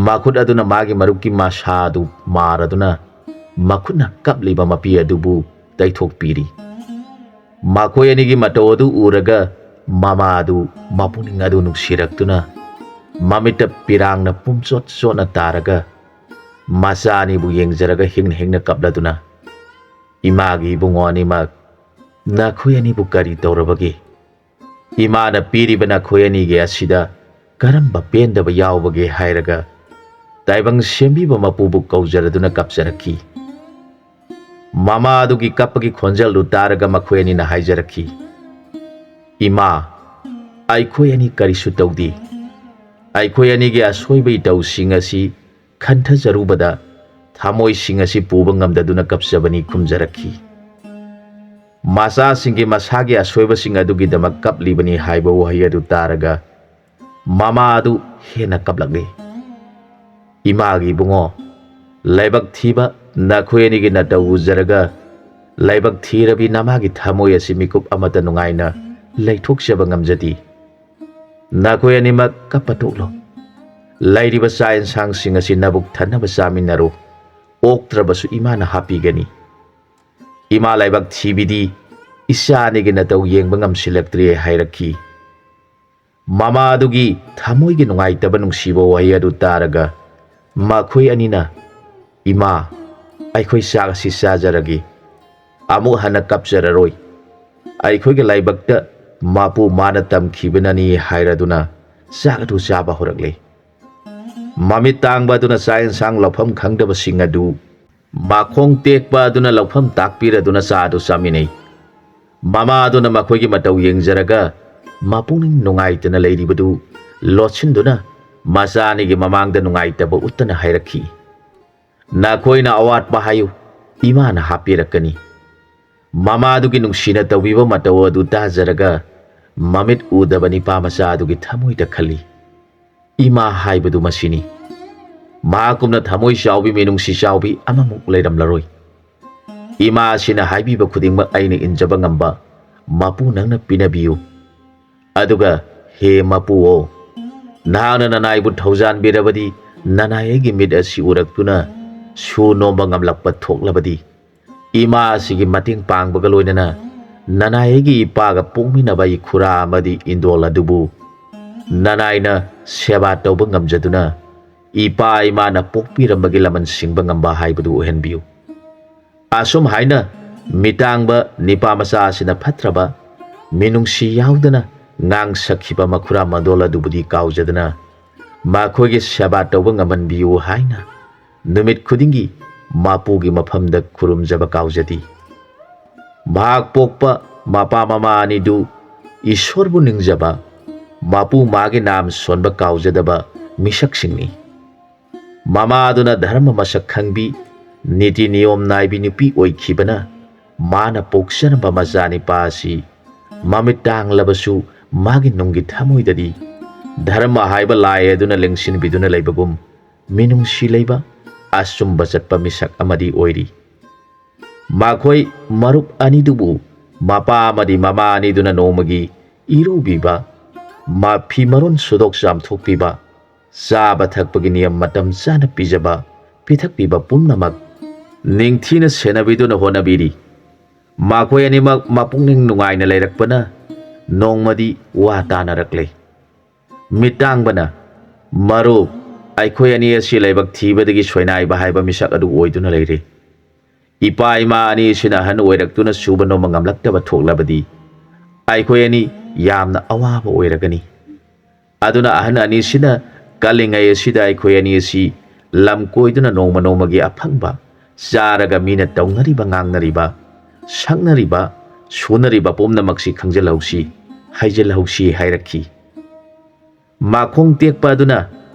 ꯃꯈꯨꯠ ꯑꯗꯨꯅ ꯃꯥꯒꯤ ꯃꯔꯨꯞꯀꯤ ꯃꯁꯥ ꯑꯗꯨ ꯃꯥꯔꯗꯨꯅ ꯃꯈꯨꯠꯅ ꯀꯞꯂꯤꯕ ꯃꯄꯤ ꯑꯗꯨꯕꯨ ꯇꯩꯊꯣꯛꯄꯤꯔꯤ꯫ ꯃꯈꯣꯏ ꯑꯅꯤꯒꯤ ꯃꯇꯧ ꯑꯗꯨ ꯎꯔꯒ ꯃꯃꯥ ꯑꯗꯨ ꯃꯄꯨꯛꯅꯤꯡ ꯑꯗꯨ ꯅꯨꯡꯁꯤꯔꯛꯇꯨꯅ ꯃꯃꯤꯠꯇ ꯄꯤꯔꯥꯡꯅ ꯄꯨꯝꯆꯣꯠ ꯆꯣꯠꯅ ꯇꯥꯔꯒ ꯃꯆꯥ ꯑꯅꯤꯕꯨ ꯌꯦꯡꯖꯔꯒ ꯍꯤꯡꯅ ꯍꯤꯡꯅ ꯀꯞꯂꯗꯨꯅ, "ꯏꯃꯥꯒꯤ ꯏꯕꯨꯡꯉꯣ ꯑꯅꯤꯃꯛ, ꯅꯈꯣꯏ ꯑꯅꯤꯕꯨ ꯀꯔꯤ ꯇꯧꯔꯕꯒꯦ? ꯏꯃꯥꯅ ꯄꯤꯔꯤꯕ ꯅꯈꯣꯏ ꯑꯅꯤꯒꯤ ꯑꯁꯤꯗ ꯀꯔꯝꯕ ꯄꯦꯟꯗꯕ ꯌꯥꯎꯕꯒꯦ?" ꯍꯥꯏꯔꯒ ꯇꯥꯏꯕꯪ ꯁꯦꯝꯕꯤꯕ ꯃꯄꯨꯕꯨ ꯀꯧꯖꯔꯗꯨꯅ ꯀꯞꯆꯔꯛꯈꯤ꯫ ꯃꯃꯥ ꯑꯗꯨꯒꯤ ꯀꯞꯄꯒꯤ ꯈꯣꯟꯖꯦꯜꯗꯨ ꯇꯥꯔꯒ ꯃꯈꯣꯏ ꯑꯅꯤꯅ ꯍꯥꯏꯖꯔꯛꯈꯤ, "ꯏꯃꯥ, ꯑꯩꯈꯣꯏ ꯑꯅꯤ ꯀꯔꯤꯁꯨ ꯇꯧꯗꯦ꯫ ꯑꯩꯈꯣꯏ ꯑꯅꯤꯒꯤ ꯑꯁꯣꯏꯕ ꯏꯇꯧꯁꯤꯡ ꯑꯁꯤ ꯈꯟꯊꯖꯔꯨꯕꯗ ꯊꯃꯣꯏꯁꯤꯡ ꯑꯁꯤ ꯄꯨꯕ ꯉꯝꯗꯗꯨꯅ ꯀꯞꯆꯕꯅꯤ" ꯈꯨꯝꯖꯔꯛꯈꯤ꯫ ꯃꯆꯥꯁꯤꯡꯒꯤ ꯃꯁꯥꯒꯤ ꯑꯁꯣꯏꯕꯁꯤꯡ ꯑꯗꯨꯒꯤꯗꯃꯛ ꯀꯞꯂꯤꯕꯅꯤ ꯍꯥꯏꯕ ꯋꯥꯍꯩ ꯑꯗꯨ ꯇꯥꯔꯒ ꯃꯃꯥ ꯑꯗꯨ ꯍꯦꯟꯅ ꯀꯞꯂꯛꯂꯤ꯫ "ꯏꯃꯥꯒꯤ ꯏꯕꯨꯡꯉꯣ, ꯂꯥꯏꯕꯛ ꯊꯤꯕ ꯅꯈꯣꯏ ꯑꯅꯤꯒꯤ ꯅꯇꯧ ꯎꯖꯔꯒ ꯂꯥꯏꯕꯛ ꯊꯤꯔꯕꯤ ꯅꯃꯥꯒꯤ ꯊꯃꯣꯏ ꯑꯁꯤ ꯃꯤꯀꯨꯞ ꯑꯃꯠꯇ ꯅꯨꯡꯉꯥꯏꯅ ꯂꯩꯊꯣꯛꯆꯕ ꯉꯝꯖꯗꯦ꯫ ꯅꯈꯣꯏ ꯑꯅꯤꯃꯛ ꯀꯞꯄ ꯇꯣꯛꯂꯣ꯫ ꯂꯩꯔꯤꯕ ꯆꯥꯛ ꯌꯦꯟꯁꯥꯡꯁꯤꯡ ꯑꯁꯤ ꯅꯕꯨꯛ ꯊꯟꯅꯕ ꯆꯥꯃꯤꯟꯅꯔꯣ꯫ ꯑꯣꯛꯇ꯭ꯔꯕꯁꯨ ꯏꯃꯥꯅ ꯍꯥꯞꯄꯤꯒꯅꯤ꯫ ꯏꯃꯥ ꯂꯥꯏꯕꯛ ꯊꯤꯕꯤꯗꯤ "ꯏꯆꯥ ꯑꯅꯤꯒꯤ ꯅꯇꯧ ꯌꯦꯡꯕ ꯉꯝꯁꯤꯜꯂꯛꯇ꯭ꯔꯦ" ꯍꯥꯏꯔꯛꯈꯤ꯫ ꯃꯃꯥꯗꯨꯒꯤ ꯊꯃꯣꯏꯒꯤ ꯅꯨꯡꯉꯥꯏꯇꯕ ꯅꯨꯡꯁꯤꯕ ꯋꯥꯍꯩ ꯑꯗꯨ ꯇꯥꯔꯒ ꯃꯈꯣꯏ ꯑꯅꯤꯅ, "ꯏꯃꯥ, ꯑꯩꯈꯣꯏ ꯆꯥꯛ ꯑꯁꯤ ꯆꯥꯖꯔꯒꯦ, ꯑꯃꯨꯛ ꯍꯟꯅ ꯀꯞꯆꯔꯔꯣꯏ꯫ ꯑꯩꯈꯣꯏꯒꯤ ꯂꯥꯏꯕꯛꯇ ꯃꯄꯨ ꯃꯥꯅ ꯇꯝꯈꯤꯕꯅꯅꯤ" ꯍꯥꯏꯔꯗꯨꯅ ꯆꯥꯛ ꯑꯗꯨ ꯆꯥꯕ ꯍꯧꯔꯛꯂꯦ꯫ ꯃꯃꯤꯠ ꯇꯥꯡꯕ ꯑꯗꯨꯅ ꯆꯥꯛ ꯌꯦꯟꯁꯥꯡ ꯂꯧꯐꯝ ꯈꯪꯗꯕꯁꯤꯡ ꯑꯗꯨ ꯃꯈꯣꯡ ꯇꯦꯛꯄ ꯑꯗꯨꯅ ꯂꯧꯐꯝ ꯇꯥꯛꯄꯤꯔꯗꯨꯅ ꯆꯥ ꯑꯗꯨ ꯆꯥꯃꯤꯟꯅꯩ꯫ ꯃꯃꯥ ꯑꯗꯨꯅ ꯃꯈꯣꯏꯒꯤ ꯃꯇꯧ ꯌꯦꯡꯖꯔꯒ ꯃꯄꯨꯛꯅꯤꯡ ꯅꯨꯡꯉꯥꯏꯇꯅ ꯂꯩꯔꯤꯕꯗꯨ ꯂꯣꯠꯁꯤꯟꯗꯨꯅ ꯃꯆꯥ ꯑꯅꯤꯒꯤ ꯃꯃꯥꯡꯗ ꯅꯨꯡꯉꯥꯏꯇꯕ ꯎꯠꯇꯅ ꯍꯥꯏꯔꯛꯈꯤ, "ꯅꯈꯣꯏꯅ ꯑꯋꯥꯠꯄ ꯍꯥꯏꯌꯨ, ꯏꯃꯥꯅ ꯍꯥꯞꯄꯤꯔꯛꯀꯅꯤ"꯫ ꯃꯃꯥꯗꯨꯒꯤ ꯅꯨꯡꯁꯤꯅ ꯇꯧꯕꯤꯕ ꯃꯇꯧ ꯑꯗꯨ ꯇꯥꯖꯔꯒ ꯃꯃꯤꯠ ꯎꯗꯕ ꯅꯤꯄꯥ ꯃꯆꯥ ꯑꯗꯨꯒꯤ ꯊꯃꯣꯏꯗ ꯈꯜꯂꯤ, "ꯏꯃꯥ ꯍꯥꯏꯕꯗꯨ ꯃꯁꯤꯅꯤ꯫ ꯃꯍꯥꯛꯀꯨꯝꯅ ꯊꯃꯣꯏ ꯆꯥꯎꯕꯤ, ꯃꯤꯅꯨꯡꯁꯤ ꯆꯥꯎꯕꯤ ꯑꯃꯃꯨꯛ ꯂꯩꯔꯝꯂꯔꯣꯏ꯫ ꯏꯃꯥ ꯑꯁꯤꯅ ꯍꯥꯏꯕꯤꯕ ꯈꯨꯗꯤꯡꯃꯛ ꯑꯩꯅ ꯏꯟꯖꯕ ꯉꯝꯕ ꯃꯄꯨ ꯅꯪꯅ ꯄꯤꯅꯕꯤꯌꯨ꯫ ꯑꯗꯨꯒ ꯍꯦ ꯃꯄꯨꯑꯣ, ꯅꯍꯥꯛꯅ ꯅꯅꯥꯏꯕꯨ ꯊꯧꯖꯥꯟꯕꯤꯔꯕꯗꯤ ꯅꯅꯥꯏ ꯑꯩꯒꯤ ꯃꯤꯠ ꯑꯁꯤ ꯎꯔꯛꯇꯨꯅ ꯁꯨ ꯅꯣꯝꯕ ꯉꯝꯂꯛꯄ ꯊꯣꯛꯂꯕꯗꯤ, ꯏꯃꯥ ꯑꯁꯤꯒꯤ ꯃꯇꯦꯡ ꯄꯥꯡꯕꯒ ꯂꯣꯏꯅꯅ ꯅꯅꯥꯏ ꯑꯩꯒꯤ ꯏꯄꯥꯒ ꯄꯣꯛꯃꯤꯟꯅꯕ ꯏꯈꯨꯔꯥ ꯑꯃꯗꯤ ꯏꯟꯗꯣꯜ ꯑꯗꯨꯕꯨ ꯅꯅꯥꯏꯅ ꯁꯦꯕꯥ ꯇꯧꯕ ꯉꯝꯖꯗꯨꯅ ꯏꯄꯥ ꯏꯃꯥꯅ ꯄꯣꯛꯄꯤꯔꯝꯕꯒꯤ ꯂꯃꯟ ꯁꯤꯡꯕ ꯉꯝꯕ ꯍꯥꯏꯕꯗꯨ ꯑꯣꯏꯍꯟꯕꯤꯌꯨ"꯫ ꯑꯁꯨꯝ ꯍꯥꯏꯅ ꯃꯤꯇꯥꯡꯕ ꯅꯤꯄꯥ ꯃꯆꯥ ꯑꯁꯤꯅ ꯐꯠꯇ꯭ꯔꯕ ꯃꯤꯅꯨꯡꯁꯤ ꯌꯥꯎꯗꯅ ꯉꯥꯡꯁꯛꯈꯤꯕ ꯃꯈꯨꯔꯥ ꯃꯗꯣꯜ ꯑꯗꯨꯕꯨꯗꯤ ꯀꯥꯎꯖꯗꯅ ꯃꯈꯣꯏꯒꯤ ꯁꯦꯕꯥ ꯇꯧꯕ ꯉꯝꯍꯟꯕꯤꯌꯨ ꯍꯥꯏꯅ ꯅꯨꯃꯤꯠ ꯈꯨꯗꯤꯡꯒꯤ ꯃꯄꯨꯒꯤ ꯃꯐꯝꯗ ꯈꯨꯔꯨꯝꯖꯕ ꯀꯥꯎꯖꯗꯦ꯫ ꯃꯍꯥꯛ ꯄꯣꯛꯄ ꯃꯄꯥ ꯃꯃꯥ ꯑꯅꯤꯗꯨ ꯏꯁꯣꯔꯕꯨ ꯅꯤꯡꯖꯕ, ꯃꯄꯨ ꯃꯥꯒꯤ ꯅꯥꯝ ꯁꯣꯟꯕ ꯀꯥꯎꯖꯗꯕ ꯃꯤꯁꯛꯁꯤꯡꯅꯤ꯫ ꯃꯃꯥꯗꯨꯅ ꯙꯔꯃ ꯃꯁꯛ ꯈꯪꯕꯤ, ꯅꯤꯇꯤ ꯅꯤꯌꯣꯝ ꯅꯥꯏꯕꯤ ꯅꯨꯄꯤ ꯑꯣꯏꯈꯤꯕꯅ ꯃꯥꯅ ꯄꯣꯛꯆꯔꯝꯕ ꯃꯆꯥꯅꯤꯄꯥ ꯑꯁꯤ ꯃꯃꯤꯠ ꯇꯥꯡꯂꯕꯁꯨ ꯃꯥꯒꯤ ꯅꯨꯡꯒꯤ ꯊꯃꯣꯏꯗꯗꯤ ꯙꯔꯃ ꯍꯥꯏꯕ ꯂꯥꯏ ꯑꯗꯨꯅ ꯂꯦꯡꯁꯤꯟꯕꯤꯗꯨꯅ ꯂꯩꯕꯒꯨꯝ ꯃꯤꯅꯨꯡꯁꯤ ꯂꯩꯕ, ꯑꯆꯨꯝꯕ ꯆꯠꯄ ꯃꯤꯁꯛ ꯑꯃꯗꯤ ꯑꯣꯏꯔꯤ꯫ ꯃꯈꯣꯏ ꯃꯔꯨꯞ ꯑꯅꯤꯗꯨꯕꯨ ꯃꯄꯥ ꯑꯃꯗꯤ ꯃꯃꯥ ꯑꯅꯤꯗꯨꯅ ꯅꯣꯡꯃꯒꯤ ꯏꯔꯨꯕꯤꯕ, ꯃꯐꯤ ꯃꯔꯣꯟ ꯁꯨꯗꯣꯛ ꯆꯥꯝꯊꯣꯛꯄꯤꯕ, ꯆꯥꯕ ꯊꯛꯄꯒꯤ ꯅꯤꯌꯝ ꯃꯇꯝ ꯆꯥꯅ ꯄꯤꯖꯕ, ꯄꯤꯊꯛꯄꯤꯕ ꯄꯨꯝꯅꯃꯛ ꯅꯤꯡꯊꯤꯅ ꯁꯦꯟꯅꯕꯤꯗꯨꯅ ꯍꯣꯠꯅꯕꯤꯔꯤ꯫ ꯃꯈꯣꯏ ꯑꯅꯤꯃꯛ ꯃꯄꯨꯛꯅꯤꯡ ꯅꯨꯡꯉꯥꯏꯅ ꯂꯩꯔꯛꯄꯅ ꯅꯣꯡꯃꯗꯤ ꯋꯥ ꯇꯥꯅꯔꯛꯂꯦ꯫ ꯃꯤꯠꯇꯥꯡꯕꯅ, "ꯃꯔꯨꯞ, ꯑꯩꯈꯣꯏ ꯑꯅꯤ ꯑꯁꯤ ꯂꯥꯏꯕꯛ ꯊꯤꯕꯗꯒꯤ ꯁꯣꯏꯅꯥꯏꯕ ꯍꯥꯏꯕ ꯃꯤꯁꯛ ꯑꯗꯨ ꯑꯣꯏꯗꯨꯅ ꯂꯩꯔꯦ꯫ ꯏꯄꯥ ꯏꯃꯥ ꯑꯅꯤꯁꯤꯅ ꯑꯍꯟ ꯑꯣꯏꯔꯛꯇꯨꯅ ꯁꯨꯕ ꯅꯣꯝꯕ ꯉꯝꯂꯛꯇꯕ ꯊꯣꯛꯂꯕꯗꯤ ꯑꯩꯈꯣꯏ ꯑꯅꯤ ꯌꯥꯝꯅ ꯑꯋꯥꯕ ꯑꯣꯏꯔꯒꯅꯤ꯫ ꯑꯗꯨꯅ ꯑꯍꯟ ꯑꯅꯤꯁꯤꯅ ꯀꯜꯂꯤꯉꯩ ꯑꯁꯤꯗ ꯑꯩꯈꯣꯏ ꯑꯅꯤ ꯑꯁꯤ ꯂꯝ ꯀꯣꯏꯗꯨꯅ ꯅꯣꯡꯃ ꯅꯣꯡꯃꯒꯤ ꯑꯐꯪꯕ ꯆꯥꯔꯒ ꯃꯤꯅ ꯇꯧꯅꯔꯤꯕ, ꯉꯥꯡꯅꯔꯤꯕ, ꯁꯛꯅꯔꯤꯕ, ꯁꯨꯅꯔꯤꯕ ꯄꯨꯝꯅꯃꯛꯁꯤ ꯈꯪꯖꯤꯜꯍꯧꯁꯤ, ꯍꯩꯖꯤꯜꯍꯧꯁꯤ" ꯍꯥꯏꯔꯛꯈꯤ꯫ ꯃꯈꯣꯡ ꯇꯦꯛꯄ ꯑꯗꯨꯅ,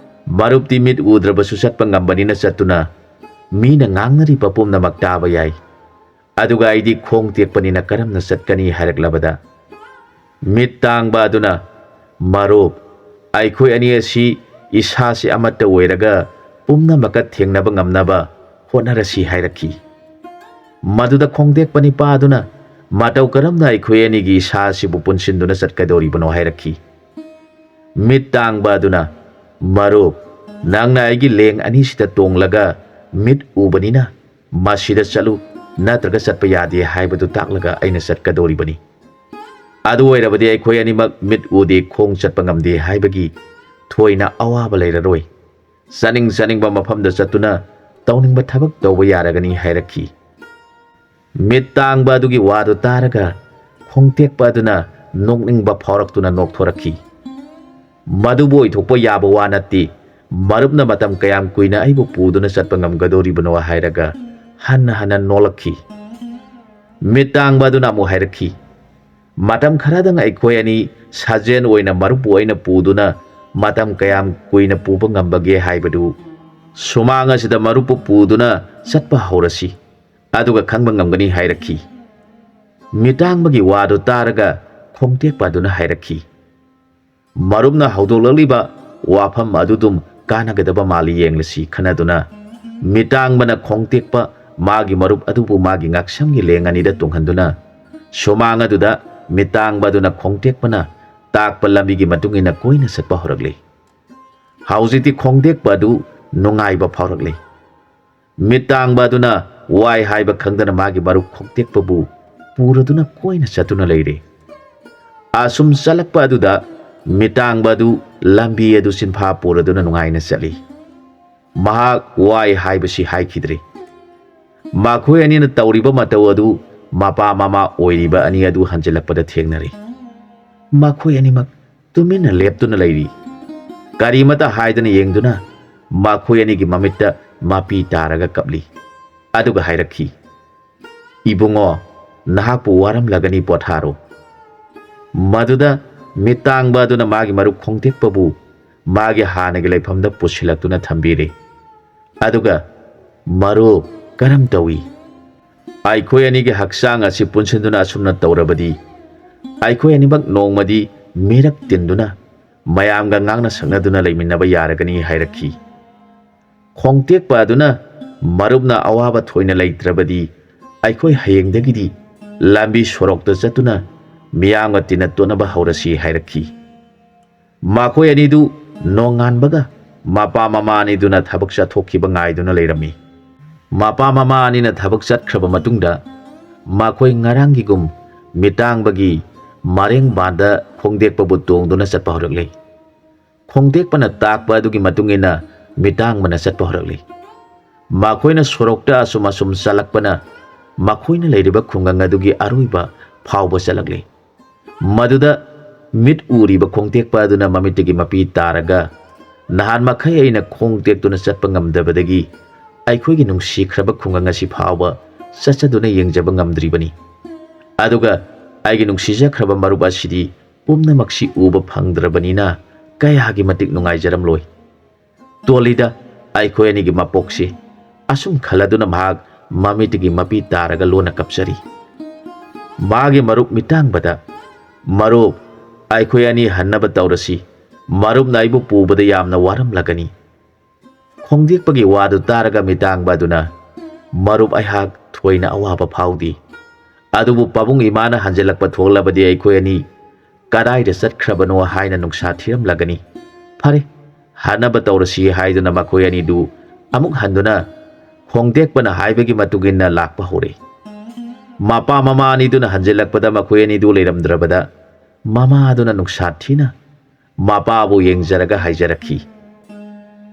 "ꯃꯔꯨꯞꯇꯤ ꯃꯤꯠ ꯎꯗ꯭ꯔꯕꯁꯨ ꯆꯠꯄ ꯉꯝꯕꯅꯤꯅ ꯆꯠꯇꯨꯅ ꯃꯤꯅ ꯉꯥꯡꯅꯔꯤꯕ ꯄꯨꯝꯅꯃꯛ ꯇꯥꯕ ꯌꯥꯏ꯫ ꯑꯗꯨꯒ ꯑꯩꯗꯤ ꯈꯣꯡ ꯇꯦꯛꯄꯅꯤꯅ ꯀꯔꯝꯅ ꯆꯠꯀꯅꯤ?" ꯍꯥꯏꯔꯛꯂꯕꯗ, ꯃꯤꯠ ꯇꯥꯡꯕ ꯑꯗꯨꯅ, "ꯃꯔꯨꯞ, ꯑꯩꯈꯣꯏ ꯑꯅꯤ ꯑꯁꯤ ꯏꯁꯥꯁꯤ ꯑꯃꯠꯇ ꯑꯣꯏꯔꯒ ꯄꯨꯝꯅꯃꯛꯀ ꯊꯦꯡꯅꯕ ꯉꯝꯅꯕ ꯍꯣꯠꯅꯔꯁꯤ" ꯍꯥꯏꯔꯛꯈꯤ꯫ ꯃꯗꯨꯗ ꯈꯣꯡꯇꯦꯛꯄ ꯅꯤꯄꯥ ꯑꯗꯨꯅ, "ꯃꯇꯧ ꯀꯔꯝꯅ ꯑꯩꯈꯣꯏ ꯑꯅꯤꯒꯤ ꯏꯁꯥ ꯑꯁꯤꯕꯨ ꯄꯨꯟꯁꯤꯟꯗꯨꯅ ꯆꯠꯀꯗꯧꯔꯤꯕꯅꯣ?" ꯍꯥꯏꯔꯛꯈꯤ꯫ ꯃꯤꯠ ꯇꯥꯡꯕ ꯑꯗꯨꯅ, "ꯃꯔꯨꯞ, ꯅꯪꯅ ꯑꯩꯒꯤ ꯂꯦꯡ ꯑꯅꯤꯁꯤꯗ ꯇꯣꯡꯂꯒ ꯃꯤꯠ ꯎꯕꯅꯤꯅ ꯃꯁꯤꯗ ꯆꯠꯂꯨ, ꯅꯠꯇ꯭ꯔꯒ ꯆꯠꯄ ꯌꯥꯗꯦ ꯍꯥꯏꯕꯗꯨ ꯇꯥꯛꯂꯒ ꯑꯩꯅ ꯆꯠꯀꯗꯧꯔꯤꯕꯅꯤ꯫ ꯑꯗꯨ ꯑꯣꯏꯔꯕꯗꯤ ꯑꯩꯈꯣꯏ ꯑꯅꯤꯃꯛ ꯃꯤꯠ ꯎꯗꯦ, ꯈꯣꯡ ꯆꯠꯄ ꯉꯝꯗꯦ ꯍꯥꯏꯕꯒꯤ ꯊꯣꯏꯅ ꯑꯋꯥꯕ ꯂꯩꯔꯔꯣꯏ꯫ ꯆꯠꯅꯤꯡ ꯆꯠꯅꯤꯡꯕ ꯃꯐꯝꯗ ꯆꯠꯇꯨꯅ ꯇꯧꯅꯤꯡꯕ ꯊꯕꯛ ꯇꯧꯕ ꯌꯥꯔꯒꯅꯤ" ꯍꯥꯏꯔꯛꯈꯤ꯫ ꯃꯤꯠ ꯇꯥꯡꯕ ꯑꯗꯨꯒꯤ ꯋꯥꯗꯨ ꯇꯥꯔꯒ ꯈꯣꯡꯇꯦꯛꯄ ꯑꯗꯨꯅ ꯅꯣꯛꯅꯤꯡꯕ ꯐꯥꯎꯔꯛꯇꯨꯅ ꯅꯣꯛꯊꯣꯔꯛꯈꯤ꯫ "ꯃꯗꯨꯕꯨ ꯑꯣꯏꯊꯣꯛꯄ ꯌꯥꯕ ꯋꯥ ꯅꯠꯇꯦ꯫ ꯃꯔꯨꯞꯅ ꯃꯇꯝ ꯀꯌꯥꯝ ꯀꯨꯏꯅ ꯑꯩꯕꯨ ꯄꯨꯗꯨꯅ ꯆꯠꯄ ꯉꯝꯒꯗꯧꯔꯤꯕꯅꯣ?" ꯍꯥꯏꯔꯒ ꯍꯟꯅ ꯍꯟꯅ ꯅꯣꯛꯂꯛꯈꯤ꯫ ꯃꯤꯠ ꯇꯥꯡꯕ ꯑꯗꯨꯅ ꯑꯃꯨꯛ ꯍꯥꯏꯔꯛꯈꯤ, "ꯃꯇꯝ ꯈꯔꯗꯪ ꯑꯩꯈꯣꯏ ꯑꯅꯤ ꯁꯥꯖꯦꯜ ꯑꯣꯏꯅ ꯃꯔꯨꯞꯄꯨ ꯑꯩꯅ ꯄꯨꯗꯨꯅ ꯃꯇꯝ ꯀꯌꯥꯝ ꯀꯨꯏꯅ ꯄꯨꯕ ꯉꯝꯕꯒꯦ ꯍꯥꯏꯕꯗꯨ ꯁꯨꯃꯥꯡ ꯑꯁꯤꯗ ꯃꯔꯨꯞꯄꯨ ꯄꯨꯗꯨꯅ ꯆꯠꯄ ꯍꯧꯔꯁꯤ, ꯑꯗꯨꯒ ꯈꯪꯕ ꯉꯝꯒꯅꯤ" ꯍꯥꯏꯔꯛꯈꯤ꯫ ꯃꯤꯇꯥꯡꯕꯒꯤ ꯋꯥꯗꯨ ꯇꯥꯔꯒ ꯈꯣꯡꯇꯦꯛꯄ ꯑꯗꯨꯅ ꯍꯥꯏꯔꯛꯈꯤ, "ꯃꯔꯨꯞꯅ ꯍꯧꯗꯣꯛꯂꯛꯂꯤꯕ ꯋꯥꯐꯝ ꯑꯗꯨꯗꯨꯝ ꯀꯥꯟꯅꯒꯗꯕ ꯃꯥꯜꯂꯤ, ꯌꯦꯡꯂꯁꯤ" ꯈꯟꯅꯗꯨꯅ ꯃꯤꯇꯥꯡꯕꯅ ꯈꯣꯡꯇꯦꯛꯄ ꯃꯥꯒꯤ ꯃꯔꯨꯞ ꯑꯗꯨꯕꯨ ꯃꯥꯒꯤ ꯉꯛꯁꯝꯒꯤ ꯂꯦꯡ ꯑꯅꯤꯗ ꯇꯣꯡꯍꯟꯗꯨꯅ ꯁꯨꯃꯥꯡ ꯑꯗꯨꯗ ꯃꯤꯇꯥꯡꯕ ꯑꯗꯨꯅ ꯈꯣꯡꯇꯦꯛꯄꯅ ꯇꯥꯛꯄ ꯂꯝꯕꯤꯒꯤ ꯃꯇꯨꯡ ꯏꯟꯅ ꯀꯣꯏꯅ ꯆꯠꯄ ꯍꯧꯔꯛꯂꯤ꯫ ꯍꯧꯖꯤꯛꯇꯤ ꯈꯣꯡꯇꯦꯛꯄ ꯑꯗꯨ ꯅꯨꯡꯉꯥꯏꯕ ꯐꯥꯎꯔꯛꯂꯤ꯫ ꯃꯤꯠ ꯇꯥꯡꯕ ꯑꯗꯨꯅ ꯋꯥꯏ ꯍꯥꯏꯕ ꯈꯪꯗꯅ ꯃꯥꯒꯤ ꯃꯔꯨꯞ ꯈꯣꯡꯇꯦꯛꯄꯕꯨ ꯄꯨꯔꯗꯨꯅ ꯀꯣꯏꯅ ꯆꯠꯇꯨꯅ ꯂꯩꯔꯦ꯫ ꯑꯁꯨꯝ ꯆꯠꯂꯛꯄ ꯑꯗꯨꯗ ꯃꯤꯇꯥꯡꯕ ꯑꯗꯨ ꯂꯝꯕꯤ ꯑꯗꯨ ꯆꯤꯟꯐꯥ ꯄꯨꯔꯗꯨꯅ ꯅꯨꯡꯉꯥꯏꯅ ꯆꯠꯂꯤ꯫ ꯃꯍꯥꯛ ꯋꯥꯏ ꯍꯥꯏꯕꯁꯤ ꯍꯥꯏꯈꯤꯗ꯭ꯔꯤ꯫ ꯃꯈꯣꯏ ꯑꯅꯤꯅ ꯇꯧꯔꯤꯕ ꯃꯇꯧ ꯑꯗꯨ ꯃꯄꯥ ꯃꯃꯥ ꯑꯣꯏꯔꯤꯕ ꯑꯅꯤ ꯑꯗꯨ ꯍꯟꯖꯤꯜꯂꯛꯄꯗ ꯊꯦꯡꯅꯔꯤ꯫ ꯃꯈꯣꯏ ꯑꯅꯤꯃꯛ ꯇꯨꯃꯤꯟꯅ ꯂꯦꯞꯇꯨꯅ ꯂꯩꯔꯤ꯫ ꯀꯔꯤꯃꯇ ꯍꯥꯏꯗꯅ ꯌꯦꯡꯗꯨꯅ ꯃꯈꯣꯏ ꯑꯅꯤꯒꯤ ꯃꯃꯤꯠꯇ ꯃꯄꯤ ꯇꯥꯔꯒ ꯀꯞꯂꯤ꯫ ꯑꯗꯨꯒ ꯍꯥꯏꯔꯛꯈꯤ, "ꯏꯕꯨꯡꯉꯣ, ꯅꯍꯥꯛꯄꯨ ꯋꯥꯔꯝꯂꯒꯅꯤ, ꯄꯣꯊꯥꯔꯣ꯫" ꯃꯗꯨꯗ ꯃꯤꯇꯥꯡꯕ ꯑꯗꯨꯅ ꯃꯥꯒꯤ ꯃꯔꯨꯞ ꯈꯣꯡꯇꯦꯛꯄꯕꯨ ꯃꯥꯒꯤ ꯍꯥꯟꯅꯒꯤ ꯂꯩꯐꯝꯗ ꯄꯨꯁꯤꯜꯂꯛꯇꯨꯅ ꯊꯝꯕꯤꯔꯦ꯫ ꯑꯗꯨꯒ, "ꯃꯔꯨꯞ, ꯀꯔꯝ ꯇꯧꯏ? ꯑꯩꯈꯣꯏ ꯑꯅꯤꯒꯤ ꯍꯛꯆꯥꯡ ꯑꯁꯤ ꯄꯨꯟꯁꯤꯟꯗꯨꯅ ꯑꯁꯨꯝꯅ ꯇꯧꯔꯕꯗꯤ ꯑꯩꯈꯣꯏ ꯑꯅꯤꯃꯛ ꯅꯣꯡꯃꯗꯤ ꯃꯤꯔꯛ ꯇꯤꯟꯗꯨꯅ ꯃꯌꯥꯝꯒ ꯉꯥꯡꯅ ꯁꯛꯅꯗꯨꯅ ꯂꯩꯃꯤꯟꯅꯕ ꯌꯥꯔꯒꯅꯤ" ꯍꯥꯏꯔꯛꯈꯤ꯫ ꯈꯣꯡꯇꯦꯛꯄ ꯑꯗꯨꯅ, "ꯃꯔꯨꯞꯅ ꯑꯋꯥꯕ ꯊꯣꯏꯅ ꯂꯩꯇ꯭ꯔꯕꯗꯤ ꯑꯩꯈꯣꯏ ꯍꯌꯦꯡꯗꯒꯤꯗꯤ ꯂꯝꯕꯤ ꯁꯣꯔꯣꯛꯇ ꯆꯠꯇꯨꯅ ꯃꯤꯌꯥꯝꯒ ꯇꯤꯟꯅ ꯇꯣꯠꯅꯕ ꯍꯧꯔꯁꯤ" ꯍꯥꯏꯔꯛꯈꯤ꯫ ꯃꯈꯣꯏ ꯑꯅꯤꯗꯨ ꯅꯣꯡꯉꯥꯟꯕꯒ ꯃꯄꯥ ꯃꯃꯥ ꯑꯅꯤꯗꯨꯅ ꯊꯕꯛ ꯆꯠꯊꯣꯛꯈꯤꯕ ꯉꯥꯏꯗꯨꯅ ꯂꯩꯔꯝꯃꯤ꯫ ꯃꯄꯥ ꯃꯃꯥ ꯑꯅꯤꯅ ꯊꯕꯛ ꯆꯠꯈ꯭ꯔꯕ ꯃꯇꯨꯡꯗ ꯃꯈꯣꯏ ꯉꯔꯥꯡꯒꯤꯒꯨꯝ ꯃꯤꯇꯥꯡꯕꯒꯤ ꯃꯔꯦꯡꯕꯥꯟꯗ ꯈꯣꯡꯗꯦꯛꯄꯕꯨ ꯇꯣꯡꯗꯨꯅ ꯆꯠꯄ ꯍꯧꯔꯛꯂꯤ꯫ ꯈꯣꯡꯗꯦꯛꯄꯅ ꯇꯥꯛꯄ ꯑꯗꯨꯒꯤ ꯃꯇꯨꯡ ꯏꯟꯅ ꯃꯤꯇꯥꯡꯕꯅ ꯆꯠꯄ ꯍꯧꯔꯛꯂꯤ꯫ ꯃꯈꯣꯏꯅ ꯁꯣꯔꯣꯛꯇ ꯑꯁꯨꯝ ꯑꯁꯨꯝ ꯆꯠꯂꯛꯄꯅ ꯃꯈꯣꯏꯅ ꯂꯩꯔꯤꯕ ꯈꯨꯡꯒꯪ ꯑꯗꯨꯒꯤ ꯑꯔꯣꯏꯕ ꯐꯥꯎꯕ ꯆꯠꯂꯛꯂꯤ꯫ ꯃꯗꯨꯗ ꯃꯤꯠ ꯎꯔꯤꯕ ꯈꯣꯡꯇꯦꯛꯄ ꯑꯗꯨꯅ ꯃꯃꯤꯠꯇꯒꯤ ꯃꯄꯤ ꯇꯥꯔꯒ, "ꯅꯍꯥꯟ ꯃꯈꯩ ꯑꯩꯅ ꯈꯣꯡ ꯇꯦꯛꯇꯨꯅ ꯆꯠꯄ ꯉꯝꯗꯕꯗꯒꯤ ꯑꯩꯈꯣꯏꯒꯤ ꯅꯨꯡꯁꯤꯈ꯭ꯔꯕ ꯈꯨꯡꯒꯪ ꯑꯁꯤ ꯐꯥꯎꯕ ꯆꯠꯆꯗꯨꯅ ꯌꯦꯡꯖꯕ ꯉꯝꯗ꯭ꯔꯤꯕꯅꯤ꯫ ꯑꯗꯨꯒ ꯑꯩꯒꯤ ꯅꯨꯡꯁꯤꯖꯈ꯭ꯔꯕ ꯃꯔꯨꯞ ꯑꯁꯤꯗꯤ ꯄꯨꯝꯅꯃꯛꯁꯤ ꯎꯕ ꯐꯪꯗ꯭ꯔꯕꯅꯤꯅ ꯀꯌꯥꯒꯤ ꯃꯇꯤꯛ ꯅꯨꯡꯉꯥꯏꯖꯔꯝꯂꯣꯏ꯫ ꯇꯣꯜꯂꯤꯗ ꯑꯩꯈꯣꯏ ꯑꯅꯤꯒꯤ ꯃꯄꯣꯛꯁꯤ꯫" ꯑꯁꯨꯝ ꯈꯜꯂꯗꯨꯅ ꯃꯍꯥꯛ ꯃꯃꯤꯠꯇꯒꯤ ꯃꯄꯤ ꯇꯥꯔꯒ ꯂꯣꯟꯅ ꯀꯞꯆꯔꯤ꯫ ꯃꯥꯒꯤ ꯃꯔꯨꯞ ꯃꯤꯇꯥꯡꯕꯗ, "ꯃꯔꯨꯞ, ꯑꯩꯈꯣꯏ ꯑꯅꯤ ꯍꯟꯅꯕ ꯇꯧꯔꯁꯤ꯫ ꯃꯔꯨꯞꯅ ꯑꯩꯕꯨ ꯄꯨꯕꯗ ꯌꯥꯝꯅ ꯋꯥꯔꯝꯂꯒꯅꯤ꯫" ꯈꯣꯡꯗꯦꯛꯄꯒꯤ ꯋꯥꯗꯨ ꯇꯥꯔꯒ ꯃꯤꯇꯥꯡꯕ ꯑꯗꯨꯅ, "ꯃꯔꯨꯞ, ꯑꯩꯍꯥꯛ ꯊꯣꯏꯅ ꯑꯋꯥꯕ ꯐꯥꯎꯗꯦ꯫ ꯑꯗꯨꯕꯨ ꯄꯥꯕꯨꯡ ꯏꯃꯥꯅ ꯍꯟꯖꯤꯜꯂꯛꯄ ꯊꯣꯛꯂꯕꯗꯤ ꯑꯩꯈꯣꯏ ꯑꯅꯤ ꯀꯗꯥꯏꯗ ꯆꯠꯈ꯭ꯔꯕꯅꯣ ꯍꯥꯏꯅ ꯅꯨꯡꯁꯥ ꯊꯤꯔꯝꯂꯒꯅꯤ꯫ ꯐꯔꯦ, ꯍꯟꯅꯕ ꯇꯧꯔꯁꯤ" ꯍꯥꯏꯗꯨꯅ ꯃꯈꯣꯏ ꯑꯅꯤꯗꯨ ꯑꯃꯨꯛ ꯍꯟꯗꯨꯅ ꯈꯣꯡꯗꯦꯛꯄꯅ ꯍꯥꯏꯕꯒꯤ ꯃꯇꯨꯡ ꯏꯟꯅ ꯂꯥꯛꯄ ꯍꯧꯔꯦ꯫ ꯃꯄꯥ ꯃꯃꯥ ꯑꯅꯤꯗꯨꯅ ꯍꯟꯖꯤꯜꯂꯛꯄꯗ ꯃꯈꯣꯏ ꯑꯅꯤꯗꯨ ꯂꯩꯔꯝꯗ꯭ꯔꯕꯗ, ꯃꯃꯥꯗꯨꯅ ꯅꯨꯡꯁꯥ ꯊꯤꯅ ꯃꯄꯥꯕꯨ ꯌꯦꯡꯖꯔꯒ ꯍꯥꯏꯖꯔꯛꯈꯤ,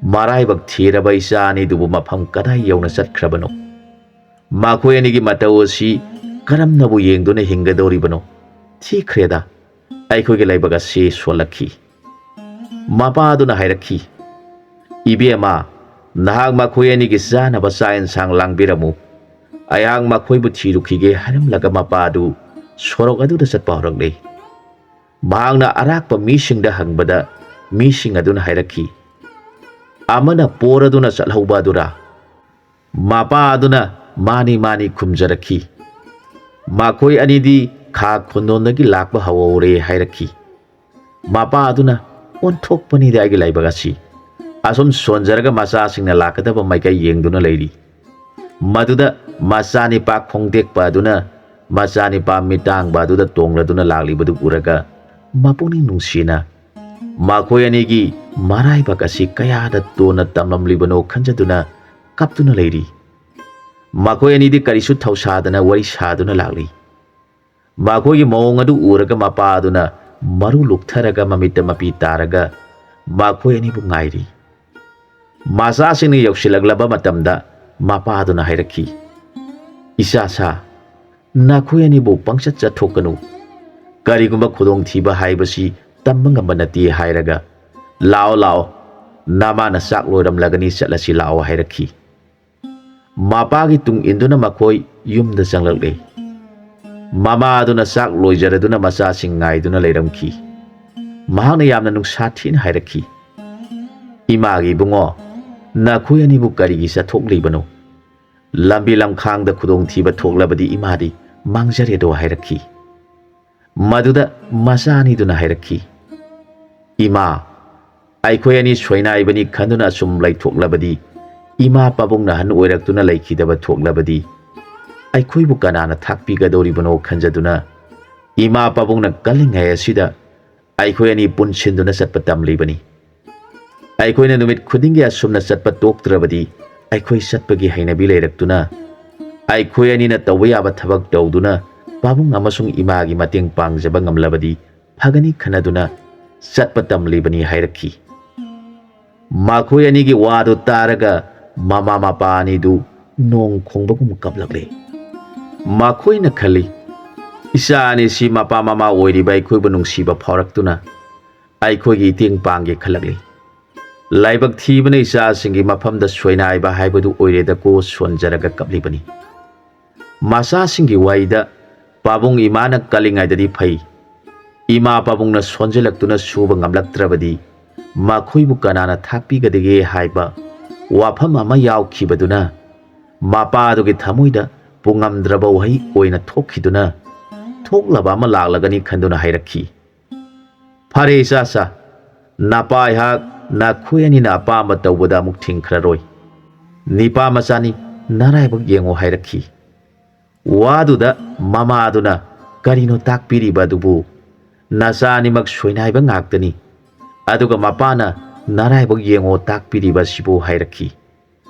"ꯃꯔꯥꯏꯕꯛ ꯊꯤꯔꯕ ꯏꯆꯥ ꯑꯅꯤꯗꯨꯕꯨ ꯃꯐꯝ ꯀꯗꯥꯏ ꯌꯧꯅ ꯆꯠꯈ꯭ꯔꯕꯅꯣ? ꯃꯈꯣꯏ ꯑꯅꯤꯒꯤ ꯃꯇꯧ ꯑꯁꯤ ꯀꯔꯝꯅꯕꯨ ꯌꯦꯡꯗꯨꯅ ꯍꯤꯡꯒꯗꯧꯔꯤꯕꯅꯣ? ꯊꯤꯈ꯭ꯔꯦꯗ, ꯑꯩꯈꯣꯏꯒꯤ ꯂꯥꯏꯕꯛ ꯑꯁꯤ ꯁꯣꯜꯂꯛꯈꯤ"꯫ ꯃꯄꯥꯗꯨꯅ ꯍꯥꯏꯔꯛꯈꯤ, "ꯏꯕꯦꯝꯃ, ꯅꯍꯥꯛ ꯃꯈꯣꯏ ꯑꯅꯤꯒꯤ ꯆꯥꯅꯕ ꯆꯥꯛ ꯌꯦꯟꯁꯥꯡ ꯂꯥꯡꯕꯤꯔꯝꯃꯨ꯫ ꯑꯩꯍꯥꯛ ꯃꯈꯣꯏꯕꯨ ꯊꯤꯔꯨꯈꯤꯒꯦ" ꯍꯥꯏꯔꯝꯂꯒ ꯃꯄꯥꯗꯨ ꯁꯣꯔꯣꯛ ꯑꯗꯨꯗ ꯆꯠꯄ ꯍꯧꯔꯛꯂꯦ꯫ ꯃꯍꯥꯛꯅ ꯑꯔꯥꯛꯄ ꯃꯤꯁꯤꯡꯗ ꯍꯪꯕꯗ, ꯃꯤꯁꯤꯡ ꯑꯗꯨꯅ ꯍꯥꯏꯔꯛꯈꯤ, "ꯑꯃꯅ ꯄꯣꯔꯗꯨꯅ ꯆꯠꯍꯧꯕ ꯑꯗꯨꯔꯥ?" ꯃꯄꯥ ꯑꯗꯨꯅ "ꯃꯥꯅꯤ, ꯃꯥꯅꯤ" ꯈꯨꯝꯖꯔꯛꯈꯤ꯫ "ꯃꯈꯣꯏ ꯑꯅꯤꯗꯤ ꯈꯥ ꯈꯨꯟꯗꯣꯟꯗꯒꯤ ꯂꯥꯛꯄ ꯍꯧꯍꯧꯔꯦ" ꯍꯥꯏꯔꯛꯈꯤ꯫ ꯃꯄꯥ ꯑꯗꯨꯅ, "ꯑꯣꯟꯊꯣꯛꯄꯅꯤꯗ ꯑꯩꯒꯤ ꯂꯥꯏꯕꯛ ꯑꯁꯤ꯫ ꯑꯁꯨꯝ ꯁꯣꯟꯖꯔꯒ ꯃꯆꯥꯁꯤꯡꯅ ꯂꯥꯛꯀꯗꯕ ꯃꯥꯏꯀꯩ ꯌꯦꯡꯗꯨꯅ ꯂꯩꯔꯤ꯫ ꯃꯗꯨꯗ ꯃꯆꯥꯅꯤꯄꯥ ꯈꯣꯡꯇꯦꯛꯄ ꯑꯗꯨꯅ ꯃꯆꯥꯅꯤꯄꯥ ꯃꯤꯇꯥꯡꯕ ꯑꯗꯨꯗ ꯇꯣꯡꯂꯗꯨꯅ ꯂꯥꯛꯂꯤꯕꯗꯨ ꯎꯔꯒ ꯃꯄꯨꯛꯅꯤꯡ ꯅꯨꯡꯁꯤꯅ ꯃꯈꯣꯏ ꯑꯅꯤꯒꯤ ꯃꯔꯥꯏꯕꯛ ꯑꯁꯤ ꯀꯌꯥꯗ ꯇꯣꯟꯅ ꯇꯝꯂꯝꯂꯤꯕꯅꯣ ꯈꯟꯖꯗꯨꯅ ꯀꯞꯇꯨꯅ ꯂꯩꯔꯤ꯫ ꯃꯈꯣꯏ ꯑꯅꯤꯗꯤ ꯀꯔꯤꯁꯨ ꯊꯧꯁꯥꯗꯅ ꯋꯥꯔꯤ ꯁꯥꯗꯨꯅ ꯂꯥꯛꯂꯤ꯫ ꯃꯈꯣꯏꯒꯤ ꯃꯑꯣꯡ ꯑꯗꯨ ꯎꯔꯒ ꯃꯄꯥ ꯑꯗꯨꯅ ꯃꯔꯨ ꯂꯨꯛꯊꯔꯒ ꯃꯃꯤꯠꯇ ꯃꯄꯤ ꯇꯥꯔꯒ ꯃꯈꯣꯏ ꯑꯅꯤꯕꯨ ꯉꯥꯏꯔꯤ꯫ ꯃꯆꯥꯁꯤꯡꯅ ꯌꯧꯁꯤꯜꯂꯛꯂꯕ ꯃꯇꯝꯗ ꯃꯄꯥ ꯑꯗꯨꯅ ꯍꯥꯏꯔꯛꯈꯤ, "ꯏꯆꯥꯁꯥ, ꯅꯈꯣꯏ ꯑꯅꯤꯕꯨ ꯄꯪꯆꯠ ꯆꯠꯊꯣꯛꯀꯅꯨ꯫ ꯀꯔꯤꯒꯨꯝꯕ ꯈꯨꯗꯣꯡꯊꯤꯕ ꯍꯥꯏꯕꯁꯤ ꯇꯝꯕ ꯉꯝꯕ ꯅꯠꯇꯦ ꯍꯥꯏꯔꯒ, ꯂꯥꯛꯑꯣ, ꯂꯥꯛꯑꯣ, ꯅꯃꯥꯅ ꯆꯥꯛ ꯂꯣꯏꯔꯝꯂꯒꯅꯤ, ꯆꯠꯂꯁꯤ ꯂꯥꯛꯑꯣ" ꯍꯥꯏꯔꯛꯈꯤ꯫ ꯃꯄꯥꯒꯤ ꯇꯨꯡ ꯏꯟꯗꯨꯅ ꯃꯈꯣꯏ ꯌꯨꯝꯗ ꯆꯪꯂꯛꯂꯦ꯫ ꯃꯃꯥ ꯑꯗꯨꯅ ꯆꯥꯛ ꯂꯣꯏꯖꯔꯗꯨꯅ ꯃꯆꯥꯁꯤꯡ ꯉꯥꯏꯗꯨꯅ ꯂꯩꯔꯝꯈꯤ꯫ ꯃꯍꯥꯛꯅ ꯌꯥꯝꯅ ꯅꯨꯡꯁꯥ ꯊꯤꯅ ꯍꯥꯏꯔꯛꯈꯤ, "ꯏꯃꯥꯒꯤ ꯏꯕꯨꯡꯉꯣ, ꯅꯈꯣꯏ ꯑꯅꯤꯕꯨ ꯀꯔꯤꯒꯤ ꯆꯠꯊꯣꯛꯂꯤꯕꯅꯣ? ꯂꯝꯕꯤ ꯂꯝꯈꯥꯡꯗ ꯈꯨꯗꯣꯡꯊꯤꯕ ꯊꯣꯛꯂꯕꯗꯤ ꯏꯃꯥꯗꯤ ꯃꯥꯡꯖꯔꯦꯗꯣ" ꯍꯥꯏꯔꯛꯈꯤ꯫ ꯃꯗꯨꯗ ꯃꯆꯥ ꯑꯅꯤꯗꯨꯅ ꯍꯥꯏꯔꯛꯈꯤ, "ꯏꯃꯥ, ꯑꯩꯈꯣꯏ ꯑꯅꯤ ꯁꯣꯏꯅꯥꯏꯕꯅꯤ ꯈꯟꯗꯨꯅ ꯑꯁꯨꯝ ꯂꯩꯊꯣꯛꯂꯕꯗꯤ, ꯏꯃꯥ ꯄꯥꯕꯨꯡꯅ ꯑꯍꯟ ꯑꯣꯏꯔꯛꯇꯨꯅ ꯂꯩꯈꯤꯗꯕ ꯊꯣꯛꯂꯕꯗꯤ, ꯑꯩꯈꯣꯏꯕꯨ ꯀꯅꯥꯅ ꯊꯥꯛꯄꯤꯒꯗꯧꯔꯤꯕꯅꯣ ꯈꯟꯖꯗꯨꯅ ꯏꯃꯥ ꯄꯥꯕꯨꯡꯅ ꯀꯜꯂꯤꯉꯩ ꯑꯁꯤꯗ ꯑꯩꯈꯣꯏ ꯑꯅꯤ ꯄꯨꯟꯁꯤꯟꯗꯨꯅ ꯆꯠꯄ ꯇꯝꯂꯤꯕꯅꯤ꯫ ꯑꯩꯈꯣꯏꯅ ꯅꯨꯃꯤꯠ ꯈꯨꯗꯤꯡꯒꯤ ꯑꯁꯨꯝꯅ ꯆꯠꯄ ꯇꯣꯛꯇ꯭ꯔꯕꯗꯤ ꯑꯩꯈꯣꯏ ꯆꯠꯄꯒꯤ ꯍꯩꯅꯕꯤ ꯂꯩꯔꯛꯇꯨꯅ ꯑꯩꯈꯣꯏ ꯑꯅꯤꯅ ꯇꯧꯕ ꯌꯥꯕ ꯊꯕꯛ ꯇꯧꯗꯨꯅ ꯄꯥꯕꯨꯡ ꯑꯃꯁꯨꯡ ꯏꯃꯥꯒꯤ ꯃꯇꯦꯡ ꯄꯥꯡꯖꯕ ꯉꯝꯂꯕꯗꯤ ꯐꯒꯅꯤ ꯈꯟꯅꯗꯨꯅ ꯆꯠꯄ ꯇꯝꯂꯤꯕꯅꯤ" ꯍꯥꯏꯔꯛꯈꯤ꯫ ꯃꯈꯣꯏ ꯑꯅꯤꯒꯤ ꯋꯥꯗꯨ ꯇꯥꯔꯒ ꯃꯃꯥ ꯃꯄꯥ ꯑꯅꯤꯗꯨ ꯅꯣꯡ ꯈꯣꯡꯕꯒꯨꯝ ꯀꯞꯂꯛꯂꯦ꯫ ꯃꯈꯣꯏꯅ ꯈꯜꯂꯤ, "ꯏꯆꯥ ꯑꯅꯤꯁꯤ ꯃꯄꯥ ꯃꯃꯥ ꯑꯣꯏꯔꯤꯕ ꯑꯩꯈꯣꯏꯕꯨ ꯅꯨꯡꯁꯤꯕ ꯐꯥꯎꯔꯛꯇꯨꯅ ꯑꯩꯈꯣꯏꯒꯤ ꯏꯇꯦꯡ ꯄꯥꯡꯒꯦ ꯈꯜꯂꯛꯂꯤ꯫ ꯂꯥꯏꯕꯛ ꯊꯤꯕꯅ ꯏꯆꯥꯁꯤꯡꯒꯤ ꯃꯐꯝꯗ ꯁꯣꯏꯅꯥꯏꯕ ꯍꯥꯏꯕꯗꯨ ꯑꯣꯏꯔꯦꯗꯀꯣ" ꯁꯣꯟꯖꯔꯒ ꯀꯞꯂꯤꯕꯅꯤ꯫ ꯃꯆꯥꯁꯤꯡꯒꯤ ꯋꯥꯔꯤꯗ ꯄꯥꯕꯨꯡ ꯏꯃꯥꯅ ꯀꯜꯂꯤꯉꯩꯗꯗꯤ ꯐꯩ, ꯏꯃꯥ ꯄꯥꯕꯨꯡꯅ ꯁꯣꯟꯖꯜꯂꯛꯇꯨꯅ ꯁꯨꯕ ꯉꯝꯂꯛꯇ꯭ꯔꯕꯗꯤ ꯃꯈꯣꯏꯕꯨ ꯀꯅꯥꯅ ꯊꯥꯛꯄꯤꯒꯗꯒꯦ ꯍꯥꯏꯕ ꯋꯥꯐꯝ ꯑꯃ ꯌꯥꯎꯈꯤꯕꯗꯨꯅ ꯃꯄꯥꯗꯨꯒꯤ ꯊꯃꯣꯏꯗ ꯄꯨꯉꯝꯗ꯭ꯔꯕ ꯋꯥꯍꯩ ꯑꯣꯏꯅ ꯊꯣꯛꯈꯤꯗꯨꯅ ꯊꯣꯛꯂꯕ ꯑꯃ ꯂꯥꯛꯂꯒꯅꯤ ꯈꯟꯗꯨꯅ ꯍꯥꯏꯔꯛꯈꯤ꯫ "ꯐꯔꯦ ꯏꯆꯥꯁꯥ, ꯅꯄꯥ ꯑꯩꯍꯥꯛ ꯅꯈꯣꯏ ꯑꯅꯤꯅ ꯑꯄꯥꯝꯕ ꯇꯧꯕꯗ ꯑꯃꯨꯛ ꯊꯤꯡꯈ꯭ꯔꯔꯣꯏ꯫ ꯅꯤꯄꯥ ꯃꯆꯥꯅꯤ, ꯅꯔꯥꯏꯕꯛ ꯌꯦꯡꯉꯣ" ꯍꯥꯏꯔꯛꯈꯤ꯫ ꯋꯥꯗꯨꯗ ꯃꯃꯥꯗꯨꯅ ꯀꯔꯤꯅꯣ ꯇꯥꯛꯄꯤꯔꯤꯕ ꯑꯗꯨꯕꯨ? "ꯅꯆꯥ ꯑꯅꯤꯃꯛ ꯁꯣꯏꯅꯥꯏꯕ ꯉꯥꯛꯇꯅꯤ, ꯑꯗꯨꯒ ꯃꯄꯥꯅ ꯅꯔꯥꯏꯕꯛ ꯌꯦꯡꯉꯣ ꯇꯥꯛꯄꯤꯔꯤꯕ ꯑꯁꯤꯕꯨ" ꯍꯥꯏꯔꯛꯈꯤ꯫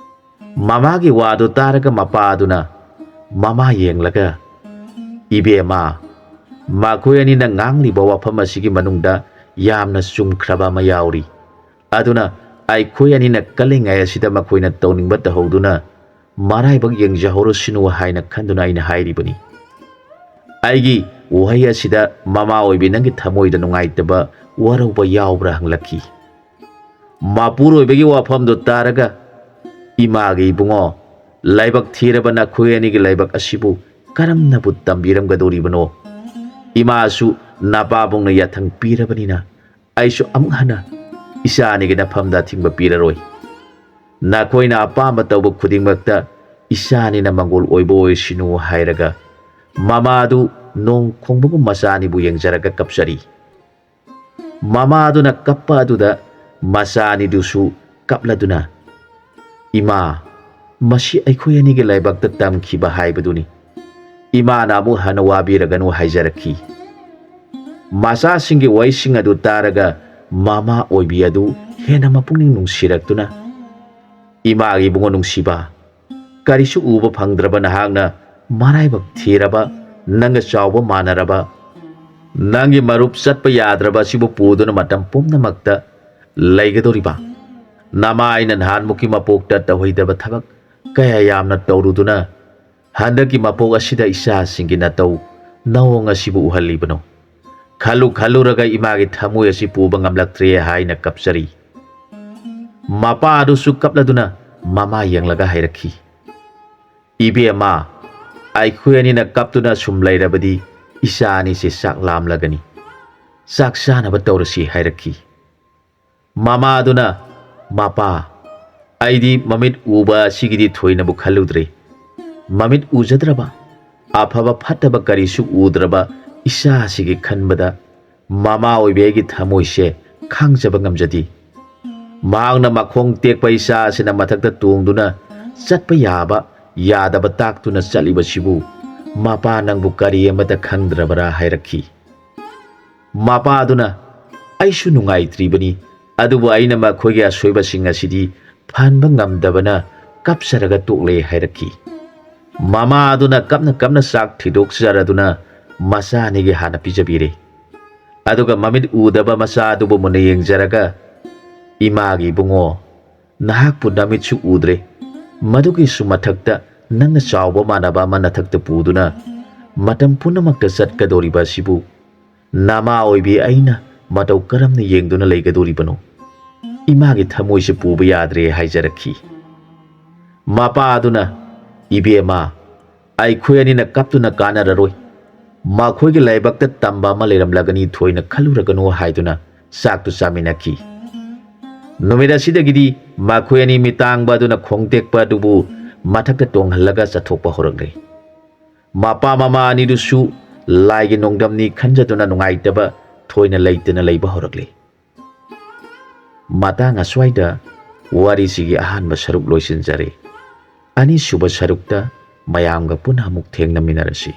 ꯃꯃꯥꯒꯤ ꯋꯥꯗꯨ ꯇꯥꯔꯒ ꯃꯄꯥꯗꯨꯅ ꯃꯃꯥ ꯌꯦꯡꯂꯒ, "ꯏꯕꯦꯝꯃ, ꯃꯈꯣꯏ ꯑꯅꯤꯅ ꯉꯥꯡꯂꯤꯕ ꯋꯥꯐꯝ ꯑꯁꯤꯒꯤ ꯃꯅꯨꯡꯗ ꯌꯥꯝꯅ ꯆꯨꯝꯈ꯭ꯔꯕ ꯑꯃ ꯌꯥꯎꯔꯤ꯫ ꯑꯗꯨꯅ ꯑꯩꯈꯣꯏ ꯑꯅꯤꯅ ꯀꯜꯂꯤꯉꯩ ꯑꯁꯤꯗ ꯃꯈꯣꯏꯅ ꯇꯧꯅꯤꯡꯕ ꯇꯧꯍꯧꯗꯨꯅ ꯃꯔꯥꯏꯕꯛ ꯌꯦꯡꯖꯍꯧꯔꯁꯅꯨ ꯍꯥꯏꯅ ꯈꯟꯗꯨꯅ ꯑꯩꯅ ꯍꯥꯏꯔꯤꯕꯅꯤ"꯫ ꯑꯩꯒꯤ ꯋꯥꯍꯩ ꯑꯁꯤꯗ ꯃꯃꯥ ꯑꯣꯏꯕꯤ ꯅꯪꯒꯤ ꯊꯃꯣꯏꯗ ꯅꯨꯡꯉꯥꯏꯇꯕ ꯋꯥꯔꯧꯕ ꯌꯥꯎꯕ꯭ꯔꯥ ꯍꯪꯂꯛꯈꯤ꯫ ꯃꯄꯨꯔꯣꯏꯕꯒꯤ ꯋꯥꯐꯝꯗꯨ ꯇꯥꯔꯒ, "ꯏꯃꯥꯒꯤ ꯏꯕꯨꯡꯉꯣ, ꯂꯥꯏꯕꯛ ꯊꯤꯔꯕ ꯅꯈꯣꯏ ꯑꯅꯤꯒꯤ ꯂꯥꯏꯕꯛ ꯑꯁꯤꯕꯨ ꯀꯔꯝꯅꯕꯨ ꯇꯝꯕꯤꯔꯝꯒꯗꯧꯔꯤꯕꯅꯣ? ꯏꯃꯥꯁꯨ ꯅꯄꯥꯕꯨꯡꯅ ꯌꯥꯊꯪ ꯄꯤꯔꯕꯅꯤꯅ ꯑꯩꯁꯨ ꯑꯃꯨꯛ ꯍꯟꯅ ꯏꯆꯥ ꯑꯅꯤꯒꯤ ꯅꯐꯝꯗ ꯑꯊꯤꯡꯕ ꯄꯤꯔꯔꯣꯏ꯫ ꯅꯈꯣꯏꯅ ꯑꯄꯥꯝꯕ ꯇꯧꯕ ꯈꯨꯗꯤꯡꯃꯛꯇ ꯏꯆꯥ ꯑꯅꯤꯅ ꯃꯪꯒꯣꯜ ꯑꯣꯏꯕ ꯑꯣꯏꯁꯅꯨ" ꯍꯥꯏꯔꯒ ꯃꯃꯥꯗꯨ ꯅꯣꯡ ꯈꯣꯡꯕꯒꯨꯝ ꯃꯆꯥ ꯑꯅꯤꯕꯨ ꯌꯦꯡꯖꯔꯒ ꯀꯞꯆꯔꯤ꯫ ꯃꯃꯥꯗꯨꯅ ꯀꯞꯄ ꯑꯗꯨꯗ ꯃꯆꯥ ꯑꯅꯤꯗꯨꯁꯨ ꯀꯞꯂꯗꯨꯅ, "ꯏꯃꯥ, ꯃꯁꯤ ꯑꯩꯈꯣꯏ ꯑꯅꯤꯒꯤ ꯂꯥꯏꯕꯛꯇ ꯇꯝꯈꯤꯕ ꯍꯥꯏꯕꯗꯨꯅꯤ꯫ ꯏꯃꯥꯅ ꯑꯃꯨꯛ ꯍꯟꯅ ꯋꯥꯕꯤꯔꯒꯅꯨ" ꯍꯥꯏꯖꯔꯛꯈꯤ꯫ ꯃꯆꯥꯁꯤꯡꯒꯤ ꯋꯥꯍꯩꯁꯤꯡ ꯑꯗꯨ ꯇꯥꯔꯒ ꯃꯃꯥ ꯑꯣꯏꯕꯤ ꯑꯗꯨ ꯍꯦꯟꯅ ꯃꯄꯨꯛꯅꯤꯡ ꯅꯨꯡꯁꯤꯔꯛꯇꯨꯅ, "ꯏꯃꯥꯒꯤ ꯏꯕꯨꯡꯉꯣ ꯅꯨꯡꯁꯤꯕ, ꯀꯔꯤꯁꯨ ꯎꯕ ꯐꯪꯗ꯭ꯔꯕ ꯅꯍꯥꯛꯅ ꯃꯔꯥꯏꯕꯛ ꯊꯤꯔꯕ, ꯅꯪꯒ ꯆꯥꯎꯕ ꯃꯥꯟꯅꯔꯕ, ꯅꯪꯒꯤ ꯃꯔꯨꯞ ꯆꯠꯄ ꯌꯥꯗ꯭ꯔꯕ ꯑꯁꯤꯕꯨ ꯄꯨꯗꯨꯅ ꯃꯇꯝ ꯄꯨꯝꯅꯃꯛꯇ ꯂꯩꯒꯗꯧꯔꯤꯕ? ꯅꯃꯥ ꯑꯩꯅ ꯅꯍꯥꯟꯃꯨꯛꯀꯤ ꯃꯄꯣꯛꯇ ꯇꯧꯍꯩꯗꯕ ꯊꯕꯛ ꯀꯌꯥ ꯌꯥꯝꯅ ꯇꯧꯔꯨꯗꯨꯅ ꯍꯟꯗꯛꯀꯤ ꯃꯄꯣꯛ ꯑꯁꯤꯗ ꯏꯆꯥꯁꯤꯡꯒꯤ ꯅꯇꯧ ꯅꯑꯣꯡ ꯑꯁꯤꯕꯨ ꯎꯍꯜꯂꯤꯕꯅꯣ? ꯈꯜꯂꯨ ꯈꯜꯂꯨꯔꯒ ꯏꯃꯥꯒꯤ ꯊꯃꯣꯏ ꯑꯁꯤ ꯄꯨꯕ ꯉꯝꯂꯛꯇ꯭ꯔꯦ ꯍꯥꯏꯅ ꯀꯞꯆꯔꯤ꯫ ꯃꯄꯥ ꯑꯗꯨꯁꯨ ꯀꯞꯂꯗꯨꯅ ꯃꯃꯥ ꯌꯦꯡꯂꯒ ꯍꯥꯏꯔꯛꯈꯤ, "ꯏꯕꯦꯝꯃ, ꯑꯩꯈꯣꯏ ꯑꯅꯤꯅ ꯀꯞꯇꯨꯅ ꯁꯨꯝ ꯂꯩꯔꯕꯗꯤ ꯏꯆꯥ ꯑꯅꯤꯁꯦ ꯆꯥꯛ ꯂꯥꯝꯂꯒꯅꯤ꯫ ꯆꯥꯛ ꯆꯥꯅꯕ ꯇꯧꯔꯁꯤ" ꯍꯥꯏꯔꯛꯈꯤ꯫ ꯃꯃꯥ ꯑꯗꯨꯅ, "ꯃꯄꯥ, ꯑꯩꯗꯤ ꯃꯃꯤꯠ ꯎꯕ ꯑꯁꯤꯒꯤꯗꯤ ꯊꯣꯏꯅꯕꯨ ꯈꯜꯂꯨꯗ꯭ꯔꯦ꯫ ꯃꯃꯤꯠ ꯎꯖꯗ꯭ꯔꯕ, ꯑꯐꯕ ꯐꯠꯇꯕ ꯀꯔꯤꯁꯨ ꯎꯗ꯭ꯔꯕ ꯏꯆꯥ ꯑꯁꯤꯒꯤ ꯈꯟꯕꯗ ꯃꯃꯥ ꯑꯣꯏꯕꯤ ꯑꯩꯒꯤ ꯊꯃꯣꯏꯁꯦ ꯈꯥꯡꯖꯕ ꯉꯝꯖꯗꯦ꯫ ꯃꯍꯥꯛꯅ ꯃꯈꯣꯡ ꯇꯦꯛꯄ ꯏꯆꯥ ꯑꯁꯤꯅ ꯃꯊꯛꯇ ꯇꯣꯡꯗꯨꯅ ꯆꯠꯄ ꯌꯥꯕ ꯌꯥꯗꯕ ꯇꯥꯛꯇꯨꯅ ꯆꯠꯂꯤꯕꯁꯤꯕꯨ ꯃꯄꯥ ꯅꯪꯕꯨ ꯀꯔꯤ ꯑꯃꯠꯇ ꯈꯪꯗ꯭ꯔꯕꯔꯥ?" ꯍꯥꯏꯔꯛꯈꯤ꯫ ꯃꯄꯥ ꯑꯗꯨꯅ, "ꯑꯩꯁꯨ ꯅꯨꯡꯉꯥꯏꯇ꯭ꯔꯤꯕꯅꯤ, ꯑꯗꯨꯕꯨ ꯑꯩꯅ ꯃꯈꯣꯏꯒꯤ ꯑꯁꯣꯏꯕꯁꯤꯡ ꯑꯁꯤꯗꯤ ꯐꯍꯟꯕ ꯉꯝꯗꯕꯅ ꯀꯞꯆꯔꯒ ꯇꯣꯛꯂꯦ" ꯍꯥꯏꯔꯛꯈꯤ꯫ ꯃꯃꯥ ꯑꯗꯨꯅ ꯀꯞꯅ ꯀꯞꯅ ꯆꯥꯛ ꯊꯤꯗꯣꯛꯆꯔꯗꯨꯅ ꯃꯆꯥ ꯑꯅꯤꯒꯤ ꯍꯥꯟꯅ ꯄꯤꯖꯕꯤꯔꯦ꯫ ꯑꯗꯨꯒ ꯃꯃꯤꯠ ꯎꯗꯕ ꯃꯆꯥ ꯑꯗꯨꯕꯨ ꯃꯨꯟꯅ ꯌꯦꯡꯖꯔꯒ, "ꯏꯃꯥꯒꯤ ꯏꯕꯨꯡꯉꯣ, ꯅꯍꯥꯛꯄꯨ ꯅꯃꯤꯠꯁꯨ ꯎꯗ꯭ꯔꯦ, ꯃꯗꯨꯒꯤꯁꯨ ꯃꯊꯛꯇ ꯅꯪꯅ ꯆꯥꯎꯕ ꯃꯥꯟꯅꯕ ꯑꯃ ꯅꯊꯛꯇ ꯄꯨꯗꯨꯅ ꯃꯇꯝ ꯄꯨꯝꯅꯃꯛꯇ ꯆꯠꯀꯗꯧꯔꯤꯕ ꯑꯁꯤꯕꯨ ꯅꯃꯥ ꯑꯣꯏꯕꯤ ꯑꯩꯅ ꯃꯇꯧ ꯀꯔꯝꯅ ꯌꯦꯡꯗꯨꯅ ꯂꯩꯒꯗꯧꯔꯤꯕꯅꯣ? ꯏꯃꯥꯒꯤ ꯊꯃꯣꯏꯁꯦ ꯄꯨꯕ ꯌꯥꯗ꯭ꯔꯦ" ꯍꯥꯏꯖꯔꯛꯈꯤ꯫ ꯃꯄꯥ ꯑꯗꯨꯅ, "ꯏꯕꯦꯝꯃ, ꯑꯩꯈꯣꯏ ꯑꯅꯤꯅ ꯀꯞꯇꯨꯅ ꯀꯥꯟꯅꯔꯔꯣꯏ꯫ ꯃꯈꯣꯏꯒꯤ ꯂꯥꯏꯕꯛꯇ ꯇꯝꯕ ꯑꯃ ꯂꯩꯔꯝꯂꯒꯅꯤ, ꯊꯣꯏꯅ ꯈꯜꯂꯨꯔꯒꯅꯨ" ꯍꯥꯏꯗꯨꯅ ꯆꯥꯛꯇꯨ ꯆꯥꯃꯤꯟꯅꯈꯤ꯫ ꯅꯨꯃꯤꯠ ꯑꯁꯤꯗꯒꯤꯗꯤ ꯃꯈꯣꯏ ꯑꯅꯤ ꯃꯤꯇꯥꯡꯕ ꯑꯗꯨꯅ ꯈꯣꯡꯇꯦꯛꯄ ꯑꯗꯨꯕꯨ ꯃꯊꯛꯇ ꯇꯣꯡꯍꯜꯂꯒ ꯆꯠꯊꯣꯛꯄ ꯍꯧꯔꯛꯂꯦ꯫ ꯃꯄꯥ ꯃꯃꯥ ꯑꯅꯤꯗꯨꯁꯨ ꯂꯥꯏꯒꯤ ꯅꯣꯡꯗꯝꯅꯤ ꯈꯟꯖꯗꯨꯅ ꯅꯨꯡꯉꯥꯏꯇꯕ ꯊꯣꯏꯅ ꯂꯩꯇꯅ ꯂꯩꯕ ꯍꯧꯔꯛꯂꯦ꯫ ꯃꯇꯥꯡ ꯑꯁ꯭ꯋꯥꯏꯗ ꯋꯥꯔꯤꯁꯤꯒꯤ ꯑꯍꯥꯟꯕ ꯁꯔꯨꯛ ꯂꯣꯏꯁꯤꯟꯖꯔꯦ꯫ ꯑꯅꯤꯁꯨꯕ ꯁꯔꯨꯛꯇ ꯃꯌꯥꯝꯒ ꯄꯨꯟꯅ ꯑꯃꯨꯛ ꯊꯦꯡꯅꯃꯤꯟꯅꯔꯁꯤ꯫